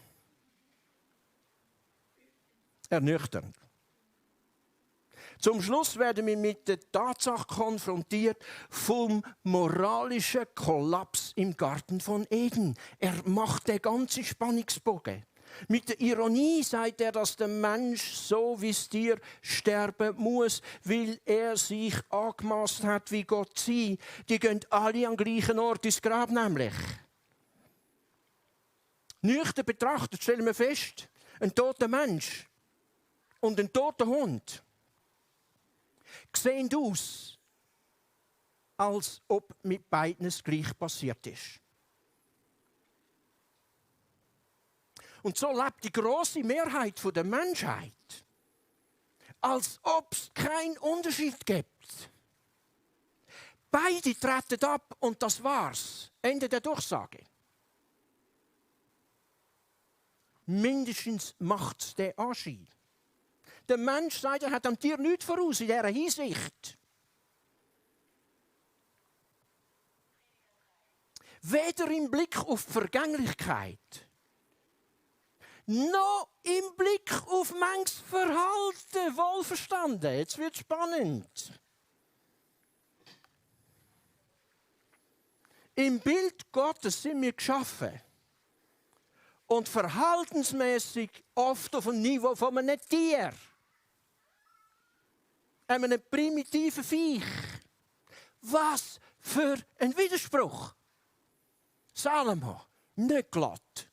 Speaker 2: Ernüchternd. Zum Schluss werden wir mit der Tatsache konfrontiert vom moralischen Kollaps im Garten von Eden. Er macht den ganzen Spannungsbogen. Mit der Ironie sagt er, dass der Mensch so wie das Tier sterben muss, weil er sich angemaßt hat, wie Gott sei. Die gehen alle am gleichen Ort ins Grab nämlich. Nüchtern betrachtet stellen wir fest, ein toter Mensch und ein toter Hund sehen aus, als ob mit beiden das Gleiche passiert ist. Und so lebt die grosse Mehrheit der Menschheit, als ob es keinen Unterschied gibt. Beide treten ab und das war's. Ende der Durchsage. Mindestens macht es den Anschein. Der Mensch sagt, er hat am Tier nichts voraus in dieser Hinsicht. Weder im Blick auf die Vergänglichkeit, noch im Blick auf manches Verhalten, wohlverstanden. Jetzt wird es spannend. Im Bild Gottes sind wir geschaffen. Und verhaltensmäßig oft auf dem Niveau von einem Tier. Einem primitiven Viech. Was für ein Widerspruch. Salomo, nicht glatt.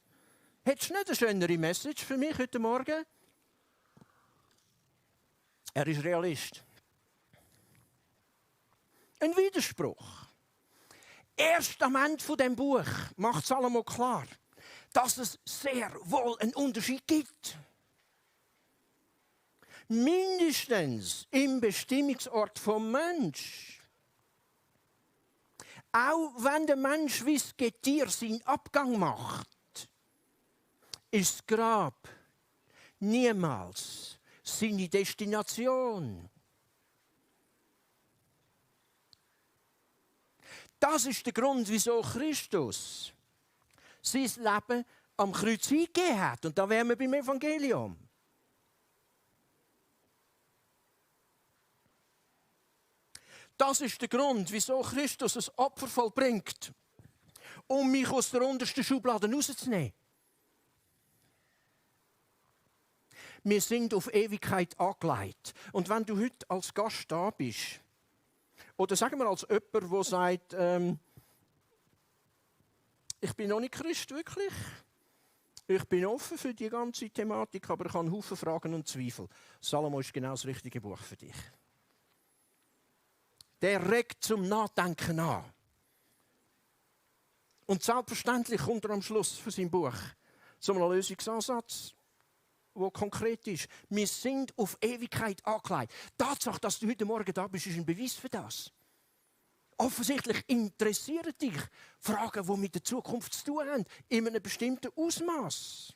Speaker 2: Hättest du nicht eine schönere Message für mich heute Morgen? Er ist Realist. Ein Widerspruch. Erst am Ende von dem Buch macht Salomo klar, dass es sehr wohl einen Unterschied gibt. Mindestens im Bestimmungsort vom Mensch. Auch wenn der Mensch wie das Getier seinen Abgang macht, ist das Grab niemals seine Destination. Das ist der Grund, wieso Christus sein Leben am Kreuz eingegeben hat. Und da wären wir beim Evangelium. Das ist der Grund, wieso Christus ein Opfer vollbringt, um mich aus der untersten Schublade rauszunehmen. Wir sind auf Ewigkeit angelegt. Und wenn du heute als Gast da bist, oder sagen wir als jemand, der sagt, ich bin noch nicht Christ, wirklich. Ich bin offen für die ganze Thematik, aber ich habe einen Haufen Fragen und Zweifel. Salomo ist genau das richtige Buch für dich. Der regt zum Nachdenken an. Und selbstverständlich kommt er am Schluss für sein Buch zum Lösungsansatz, der konkret ist. Wir sind auf Ewigkeit angelegt. Die Tatsache, dass du heute Morgen da bist, ist ein Beweis für das. Offensichtlich interessieren dich Fragen, die mit der Zukunft zu tun haben, in einem bestimmten Ausmaß.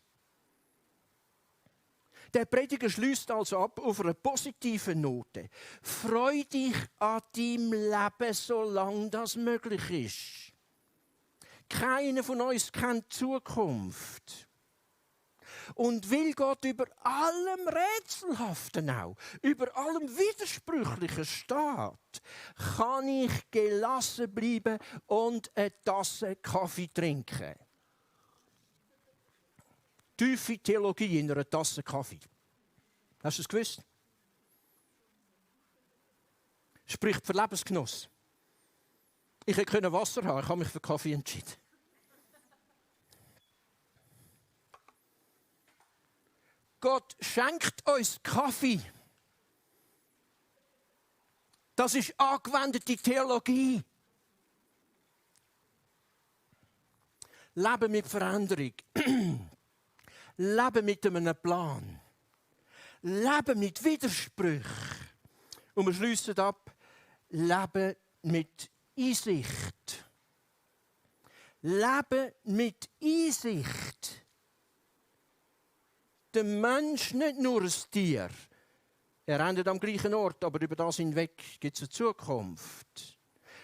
Speaker 2: Der Prediger schließt also ab auf einer positiven Note. Freu dich an deinem Leben, solange das möglich ist. Keiner von uns kennt die Zukunft. Und weil Gott über allem Rätselhaften auch, über allem Widersprüchlichen steht, kann ich gelassen bleiben und eine Tasse Kaffee trinken. Tiefe Theologie in einer Tasse Kaffee. Hast du es gewusst? Spricht für Lebensgenuss. Ich hätte Wasser haben, ich habe mich für Kaffee entschieden. Gott schenkt uns Kaffee. Das ist angewendete Theologie. Leben mit Veränderung. Leben mit einem Plan. Leben mit Widersprüchen. Und wir schliessen ab. Leben mit Einsicht. Leben mit Einsicht. Der Mensch nicht nur ein Tier. Er endet am gleichen Ort, aber über das hinweg gibt es eine Zukunft.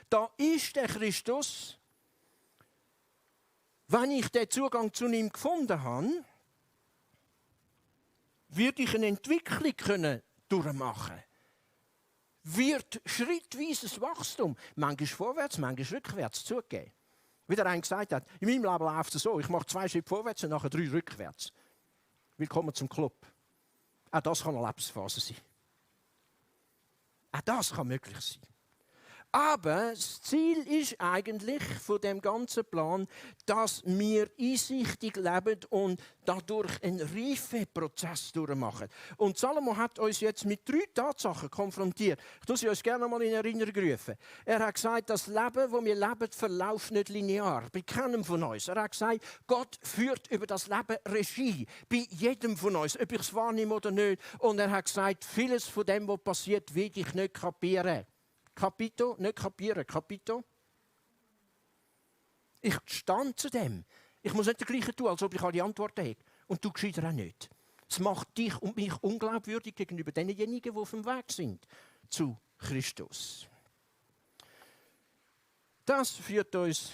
Speaker 2: Da ist der Christus. Wenn ich den Zugang zu ihm gefunden habe, würde ich eine Entwicklung durchmachen können. Wird schrittweises Wachstum, manchmal vorwärts, manchmal rückwärts zugeben. Wie der eine gesagt hat, in meinem Leben läuft es so, ich mache 2 Schritte vorwärts und nachher 3 rückwärts. Willkommen zum Club. Auch das kann eine Lebensphase sein. Auch das kann möglich sein. Aber das Ziel ist eigentlich von dem ganzen Plan, dass wir einsichtig leben und dadurch einen Reifeprozess durchmachen. Und Salomo hat uns jetzt mit 3 Tatsachen konfrontiert. Ich muss sie uns gerne mal in Erinnerung rufen. Er hat gesagt, das Leben, das wir leben, verläuft nicht linear. Bei keinem von uns. Er hat gesagt, Gott führt über das Leben Regie. Bei jedem von uns, ob ich es wahrnehme oder nicht. Und er hat gesagt, vieles von dem, was passiert, will ich nicht kapieren. Kapito, nicht kapieren, Kapito. Ich stand zu dem. Ich muss nicht das Gleiche tun, als ob ich alle Antworten habe. Und du gescheiter auch nicht. Es macht dich und mich unglaubwürdig gegenüber denjenigen, die auf dem Weg sind zu Christus. Das führt uns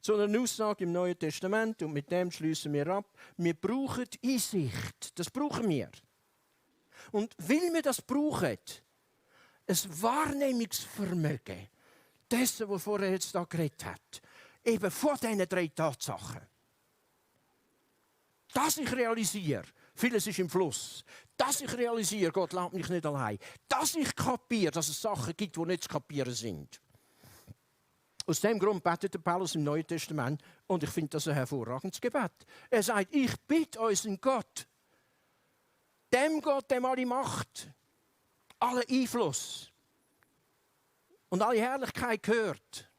Speaker 2: zu einer Aussage im Neuen Testament und mit dem schließen wir ab. Wir brauchen Einsicht. Das brauchen wir. Und weil wir das brauchen, ein Wahrnehmungsvermögen dessen, was vorher jetzt da geredet hat, eben vor diesen 3 Tatsachen. Dass ich realisiere, vieles ist im Fluss. Dass ich realisiere, Gott lässt mich nicht allein. Dass ich kapiere, dass es Sachen gibt, die nicht zu kapieren sind. Aus dem Grund betet der Paulus im Neuen Testament und ich finde das ein hervorragendes Gebet. Er sagt, ich bitte unseren Gott, dem Gott, dem alle Macht, alle Einfluss und alle Herrlichkeit gehört,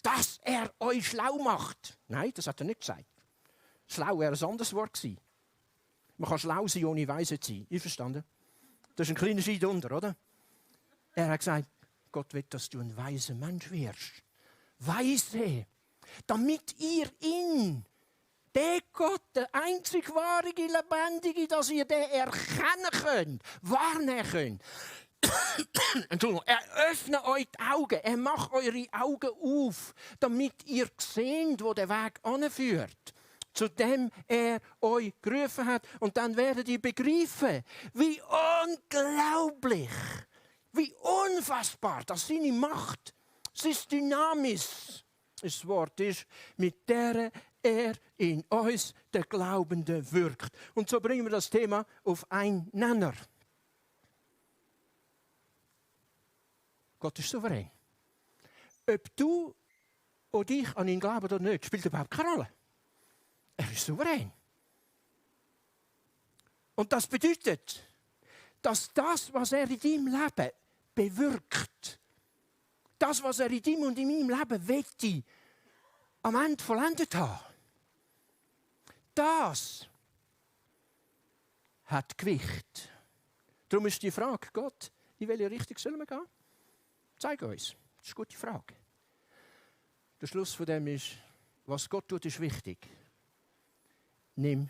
Speaker 2: dass er euch schlau macht. Nein, das hat er nicht gesagt. Schlau wäre ein anderes Wort gewesen. Man kann schlau sein, ohne weise zu sein. Einverstanden? Das ist ein kleiner Schritt unter, oder? Er hat gesagt, Gott will, dass du ein weiser Mensch wirst. Weise, damit ihr ihn, den Gott, der einzig wahre, lebendige, dass ihr den erkennen könnt, wahrnehmen könnt. Entschuldigung, er öffnet euch die Augen, er macht eure Augen auf, damit ihr seht, wo der Weg anführt, zu dem er euch gerufen hat. Und dann werdet ihr begreifen, wie unglaublich, wie unfassbar, dass seine Macht, sein Dynamis, das Wort ist, mit der er in uns, der Glaubenden, wirkt. Und so bringen wir das Thema auf einen Nenner. Gott ist souverän. Ob du oder ich an ihn glaubst oder nicht, spielt überhaupt keine Rolle. Er ist souverän. Und das bedeutet, dass das, was er in deinem Leben bewirkt, das, was er in deinem und in meinem Leben wette, am Ende vollendet haben, das hat Gewicht. Darum ist die Frage, Gott, in welche Richtung sollen wir gehen? Zeig uns. Das ist eine gute Frage. Der Schluss von dem ist, was Gott tut, ist wichtig. Nimm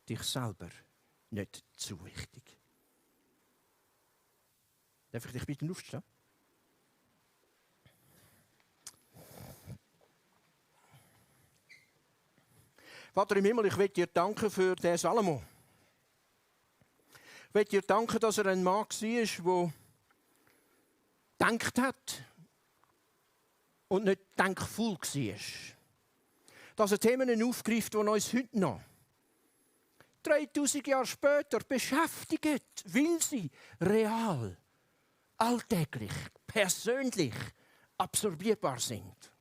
Speaker 2: dich selber nicht zu wichtig. Darf ich dich bitten, aufstehen? Vater im Himmel, ich will dir danken für den Salomo. Ich will dir danken, dass er ein Mann war, der gedacht hat und nicht denkvoll war. Dass er Themen aufgreift, die uns heute noch 3000 Jahre später beschäftigen, weil sie real, alltäglich, persönlich absorbierbar sind.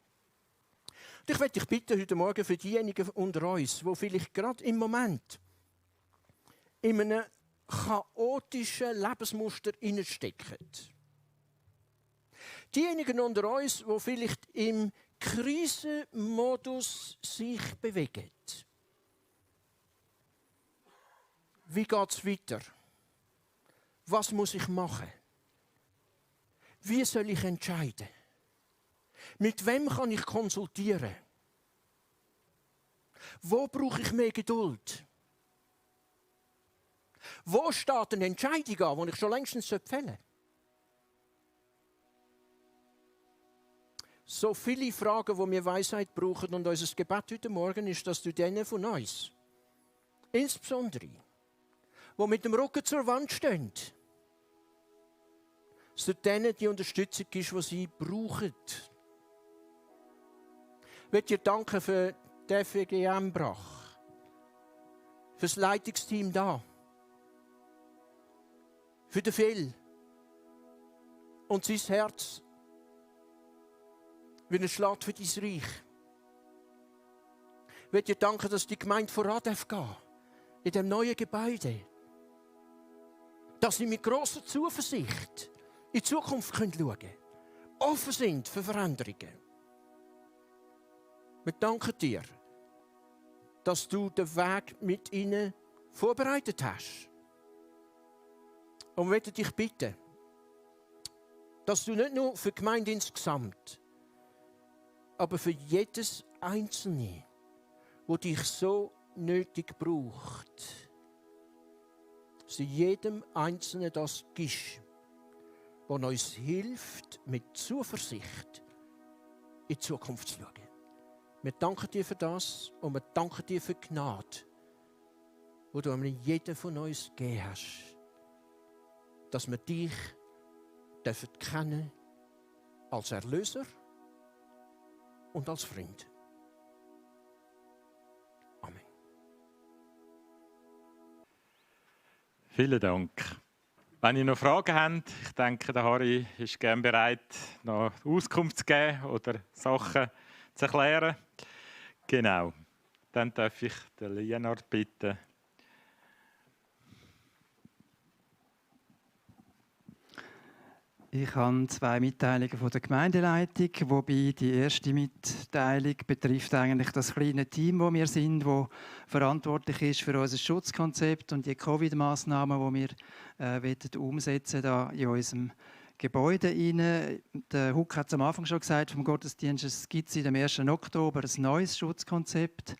Speaker 2: Und ich möchte dich bitten, heute Morgen für diejenigen unter uns, die vielleicht gerade im Moment in einem chaotischen Lebensmuster stecken. Diejenigen unter uns, die vielleicht im Krisenmodus sich bewegen. Wie geht es weiter? Was muss ich machen? Wie soll ich entscheiden? Mit wem kann ich konsultieren? Wo brauche ich mehr Geduld? Wo steht eine Entscheidung an, die ich schon längstens fällen sollte? So viele Fragen, die wir Weisheit brauchen. Und unser Gebet heute Morgen ist, dass du denen von uns, insbesondere, die mit dem Rücken zur Wand stehen, dass du denen die Unterstützung ist, die sie brauchen. Ich möchte dir danken für die FEG Brach, für das Leitungsteam da, für den Phil und sein Herz, wie er schlägt für dein Reich. Ich möchte dir danken, dass die Gemeinde voran gehen darf, in diesem neuen Gebäude. Dass sie mit grosser Zuversicht in die Zukunft schauen können, offen sind für Veränderungen. Wir danken dir, dass du den Weg mit ihnen vorbereitet hast. Und wir möchten dich bitten, dass du nicht nur für die Gemeinde insgesamt, aber für jedes Einzelne, wo dich so nötig braucht, dass du jedem Einzelnen das gibst, was uns hilft, mit Zuversicht in die Zukunft zu schauen. Wir danken dir für das und wir danken dir für die Gnade, die du an jedem von uns gegeben hast, dass wir dich kennen als Erlöser und als Freund. Amen.
Speaker 1: Vielen Dank. Wenn ihr noch Fragen habt, ich denke, der Harry ist gerne bereit, noch Auskunft zu geben oder Sachen zu erklären. Genau. Dann darf ich den Leonard bitten.
Speaker 3: Ich habe 2 Mitteilungen von der Gemeindeleitung, wobei die erste Mitteilung betrifft eigentlich das kleine Team, wo wir sind, wo verantwortlich ist für unser Schutzkonzept und die Covid-Massnahmen, die wir umsetzen da in unserem Gebäude rein. Der Huck hat es am Anfang schon gesagt vom Gottesdienst, es gibt seit dem 1. Oktober ein neues Schutzkonzept.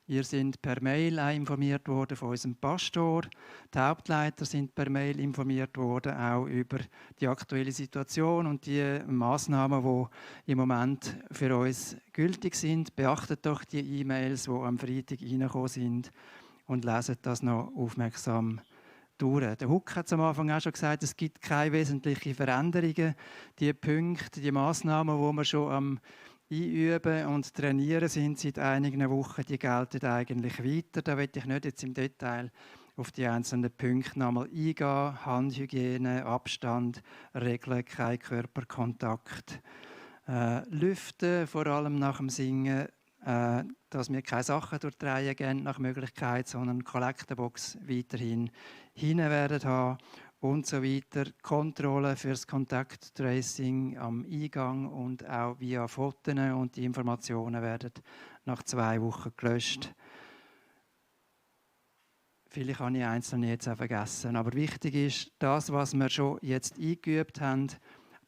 Speaker 3: Ihr sind per Mail auch informiert worden von unserem Pastor. Die Hauptleiter sind per Mail informiert worden, auch über die aktuelle Situation und die Massnahmen, die im Moment für uns gültig sind. Beachtet doch die E-Mails, die am Freitag reingekommen sind und leset das noch aufmerksam durch. Der Huck hat es am Anfang auch schon gesagt, es gibt keine wesentlichen Veränderungen. Die Punkte, die Massnahmen, die wir schon am Einüben und Trainieren sind seit einigen Wochen, die gelten eigentlich weiter. Da will ich nicht jetzt im Detail auf die einzelnen Punkte nochmal eingehen. Handhygiene, Abstand, Regeln, kein Körperkontakt. Lüften, vor allem nach dem Singen, dass wir keine Sachen durch die Reihe gehen nach Möglichkeit, sondern eine Kollektenbox weiterhin hinten werden haben. Und so weiter. Kontrolle fürs Contact-Tracing am Eingang und auch via Fotos und die Informationen werden nach 2 Wochen gelöscht. Vielleicht habe ich einzelne jetzt auch vergessen, aber wichtig ist, das, was wir schon jetzt eingeübt haben,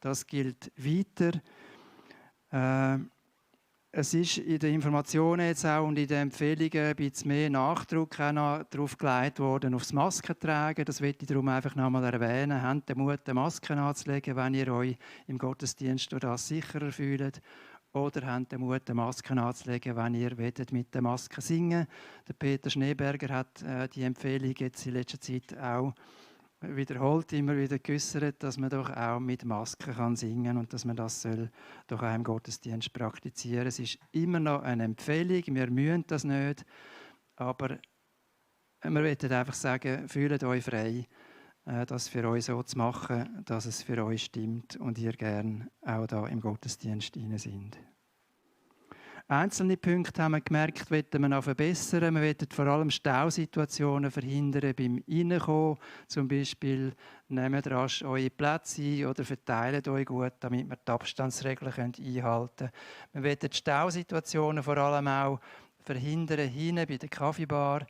Speaker 3: das gilt weiter. Es ist in den Informationen jetzt auch und in den Empfehlungen ein bisschen mehr Nachdruck darauf gelegt worden, aufs Maskentragen. Das möchte ich darum einfach noch einmal erwähnen. Habt den Mut, eine Maske anzulegen, wenn ihr euch im Gottesdienst durch das sicherer fühlt. Oder habt den Mut, eine Maske anzulegen, wenn ihr mit der Maske singen wollt. Der Peter Schneeberger hat die Empfehlung jetzt in letzter Zeit auch wiederholt, immer wieder geäussert, dass man doch auch mit Masken kann singen und dass man das soll doch auch im Gottesdienst praktizieren. Es ist immer noch eine Empfehlung, wir müssen das nicht, aber wir möchten einfach sagen, fühlt euch frei, das für euch so zu machen, dass es für euch stimmt und ihr gern auch da im Gottesdienst rein sind. Einzelne Punkte haben wir gemerkt, wollen wir noch verbessern. Wir wollen vor allem Stausituationen verhindern beim Reinkommen. Zum Beispiel nehmt rasch eure Plätze ein oder verteilt euch gut, damit wir die Abstandsregeln einhalten können. Wir wollen die Stausituationen vor allem auch verhindern hinten bei der Kaffeebar.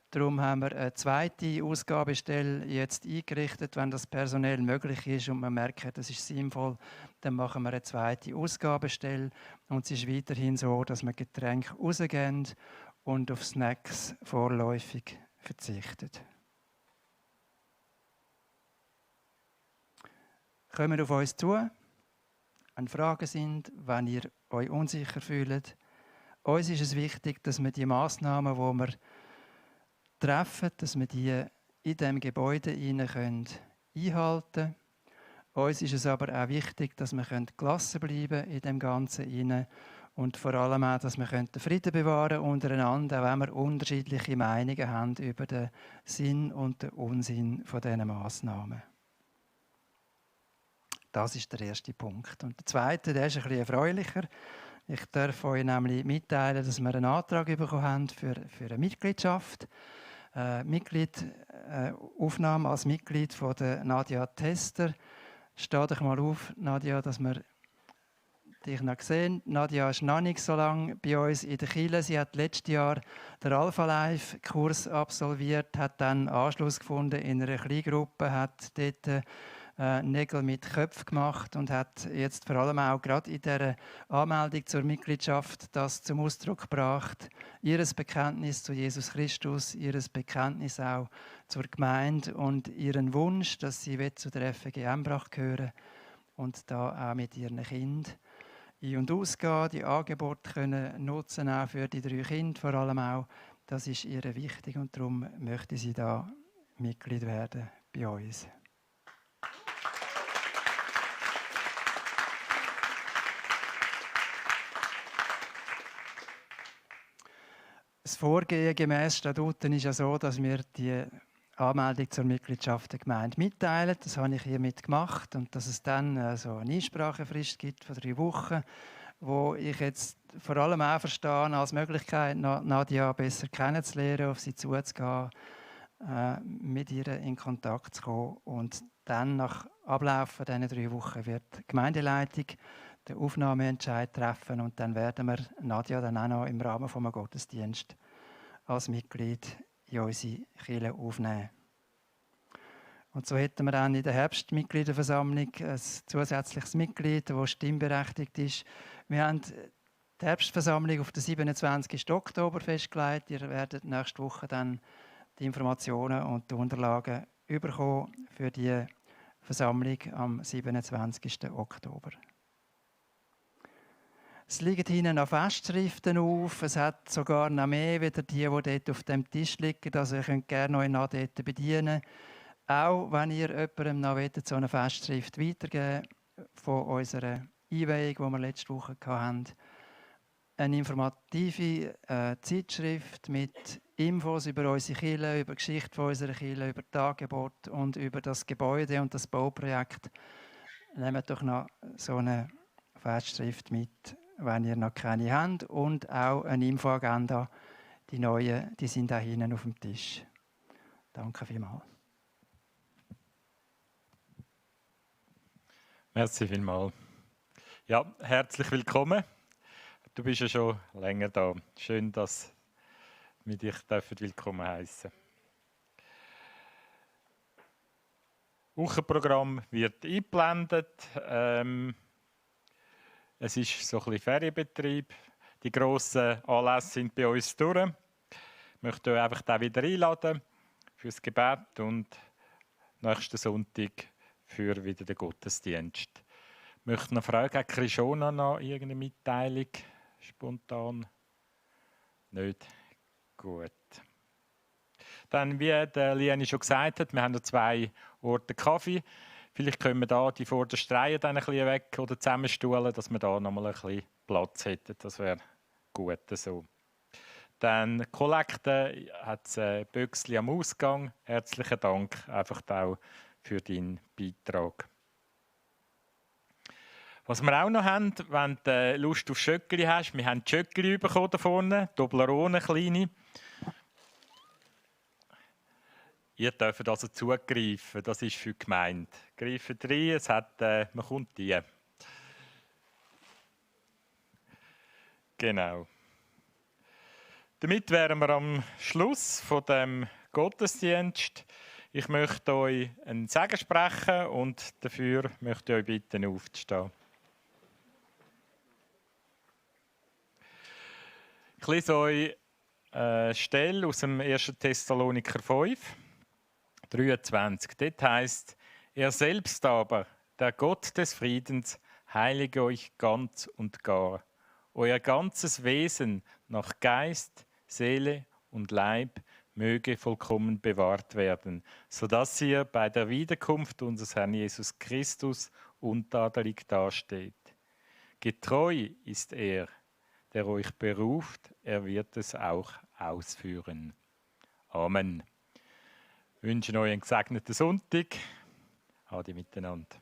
Speaker 3: Darum haben wir eine zweite Ausgabestelle jetzt eingerichtet, wenn das personell möglich ist und wir merken, das ist sinnvoll, dann machen wir eine zweite Ausgabestelle. Und es ist weiterhin so, dass wir Getränke rausgeben und auf Snacks vorläufig verzichten. Kommt auf uns zu, wenn Fragen sind, wenn ihr euch unsicher fühlt. Uns ist es wichtig, dass wir die Massnahmen, die wir treffen, dass wir die in diesem Gebäude einhalten können. Uns ist es aber auch wichtig, dass wir gelassen bleiben in dem Ganzen rein und vor allem auch, dass wir den Frieden bewahren untereinander, auch wenn wir unterschiedliche Meinungen haben über den Sinn und den Unsinn von diesen Massnahmen. Das ist der erste Punkt. Und der zweite, der ist ein bisschen erfreulicher. Ich darf euch nämlich mitteilen, dass wir einen Antrag bekommen haben für eine Mitgliedschaft. Aufnahme als Mitglied von der Nadia Tester. Steh dich mal auf, Nadia, dass wir dich noch sehen. Nadia ist noch nicht so lange bei uns in der Kirche. Sie hat letztes Jahr den Alpha-Life-Kurs absolviert, hat dann Anschluss gefunden in einer Kleingruppe, hat dort Nägel mit Köpfen gemacht und hat jetzt vor allem auch gerade in der Anmeldung zur Mitgliedschaft das zum Ausdruck gebracht, ihr Bekenntnis zu Jesus Christus, ihr Bekenntnis auch zur Gemeinde und ihren Wunsch, dass sie zu der FG Embrach gehören und da auch mit ihren Kindern ein- und ausgehen, die Angebote können nutzen, auch für die 3 Kinder vor allem auch. Das ist ihr wichtig und darum möchte sie da Mitglied werden bei uns. Das Vorgehen gemäß Statuten ist ja so, dass wir die Anmeldung zur Mitgliedschaft der Gemeinde mitteilen. Das habe ich hiermit gemacht und dass es dann so eine Einsprachefrist gibt von 3 Wochen, wo ich jetzt vor allem auch verstehe als Möglichkeit, Nadia besser kennenzulernen, auf sie zuzugehen, mit ihr in Kontakt zu kommen. Und dann nach Ablauf dieser 3 Wochen wird die Gemeindeleitung den Aufnahmeentscheid treffen und dann werden wir Nadia dann auch noch im Rahmen von einem Gottesdienst als Mitglied in unsere Kirche aufnehmen. Und so hätten wir dann in der Herbstmitgliederversammlung ein zusätzliches Mitglied, das stimmberechtigt ist. Wir haben die Herbstversammlung auf den 27. Oktober festgelegt. Ihr werdet nächste Woche dann die Informationen und die Unterlagen bekommen für die Versammlung am 27. Oktober. Es liegen hinten noch Festschriften auf. Es hat sogar noch mehr, wie die dort auf dem Tisch liegen. Also ihr könnt gerne euch noch dort bedienen. Auch wenn ihr jemandem noch so eine Festschrift weitergeben von unserer Einweihung, die wir letzte Woche hatten. Eine informative Zeitschrift mit Infos über unsere Kirche, über die Geschichte unserer Kirche, über das Angebot und über das Gebäude und das Bauprojekt. Nehmt doch noch so eine Festschrift mit, wenn ihr noch keine habt. Und auch eine Infoagenda. Die neuen, die sind da hinten auf dem Tisch. Danke vielmals.
Speaker 1: Merci vielmals. Ja, herzlich willkommen. Du bist ja schon länger da. Schön, dass wir dich willkommen heißen. Das Wochenprogramm wird eingeblendet. Es ist so ein bisschen Ferienbetrieb. Die grossen Anlässe sind bei uns durch. Ich möchte euch einfach da wieder einladen fürs Gebet und nächsten Sonntag für wieder den Gottesdienst. Ich möchte noch fragen, hat Krishona noch irgendeine Mitteilung? Spontan? Nicht? Gut. Dann, wie der Liani schon gesagt hat, wir haben noch 2 Orte Kaffee. Vielleicht können wir da die vordersten Reihen dann ein bisschen weg oder zusammenstuhlen, dass wir da noch mal ein bisschen Platz hätten. Das wäre gut so. Dann Kollekte hat es Büchsli am Ausgang. Herzlichen Dank einfach auch für deinen Beitrag. Was wir auch noch haben, wenn du Lust auf Schöckeli hast, wir haben Schöckeli bekommen da vorne, Toblerone, kleine. Ihr dürft also zugreifen, das ist für die Gemeinde. Greift rein, man kommt rein. Genau. Damit wären wir am Schluss von dem Gottesdienst. Ich möchte euch einen Segen sprechen und dafür möchte ich euch bitten, aufzustehen. Ich lese euch eine Stelle aus dem 1. Thessaloniker 5, 23. Dort heisst: Er selbst aber, der Gott des Friedens, heilige euch ganz und gar. Euer ganzes Wesen nach Geist, Seele und Leib möge vollkommen bewahrt werden, sodass ihr bei der Wiederkunft unseres Herrn Jesus Christus untadelig dasteht. Getreu ist er, der euch beruft, er wird es auch ausführen. Amen. Ich wünsche euch einen gesegneten Sonntag. Ade miteinander.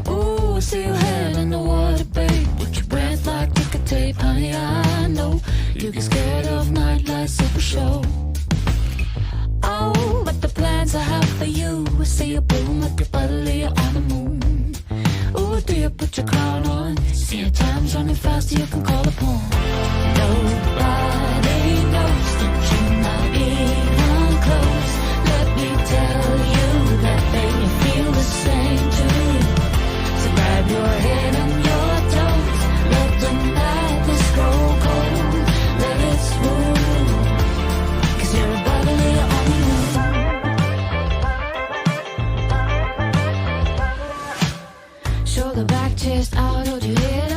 Speaker 4: Ooh, I see your head in the water, babe. With your breath like ticker tape, honey, I know you get scared of nightlight super show. Oh, but the plans I have for you, I see you bloom like your buddy on the moon. Ooh, do you put your crown on? See your time's running fast, you can call upon. Nobody knows that you're not even close. shoulder, back, chest out, hold your head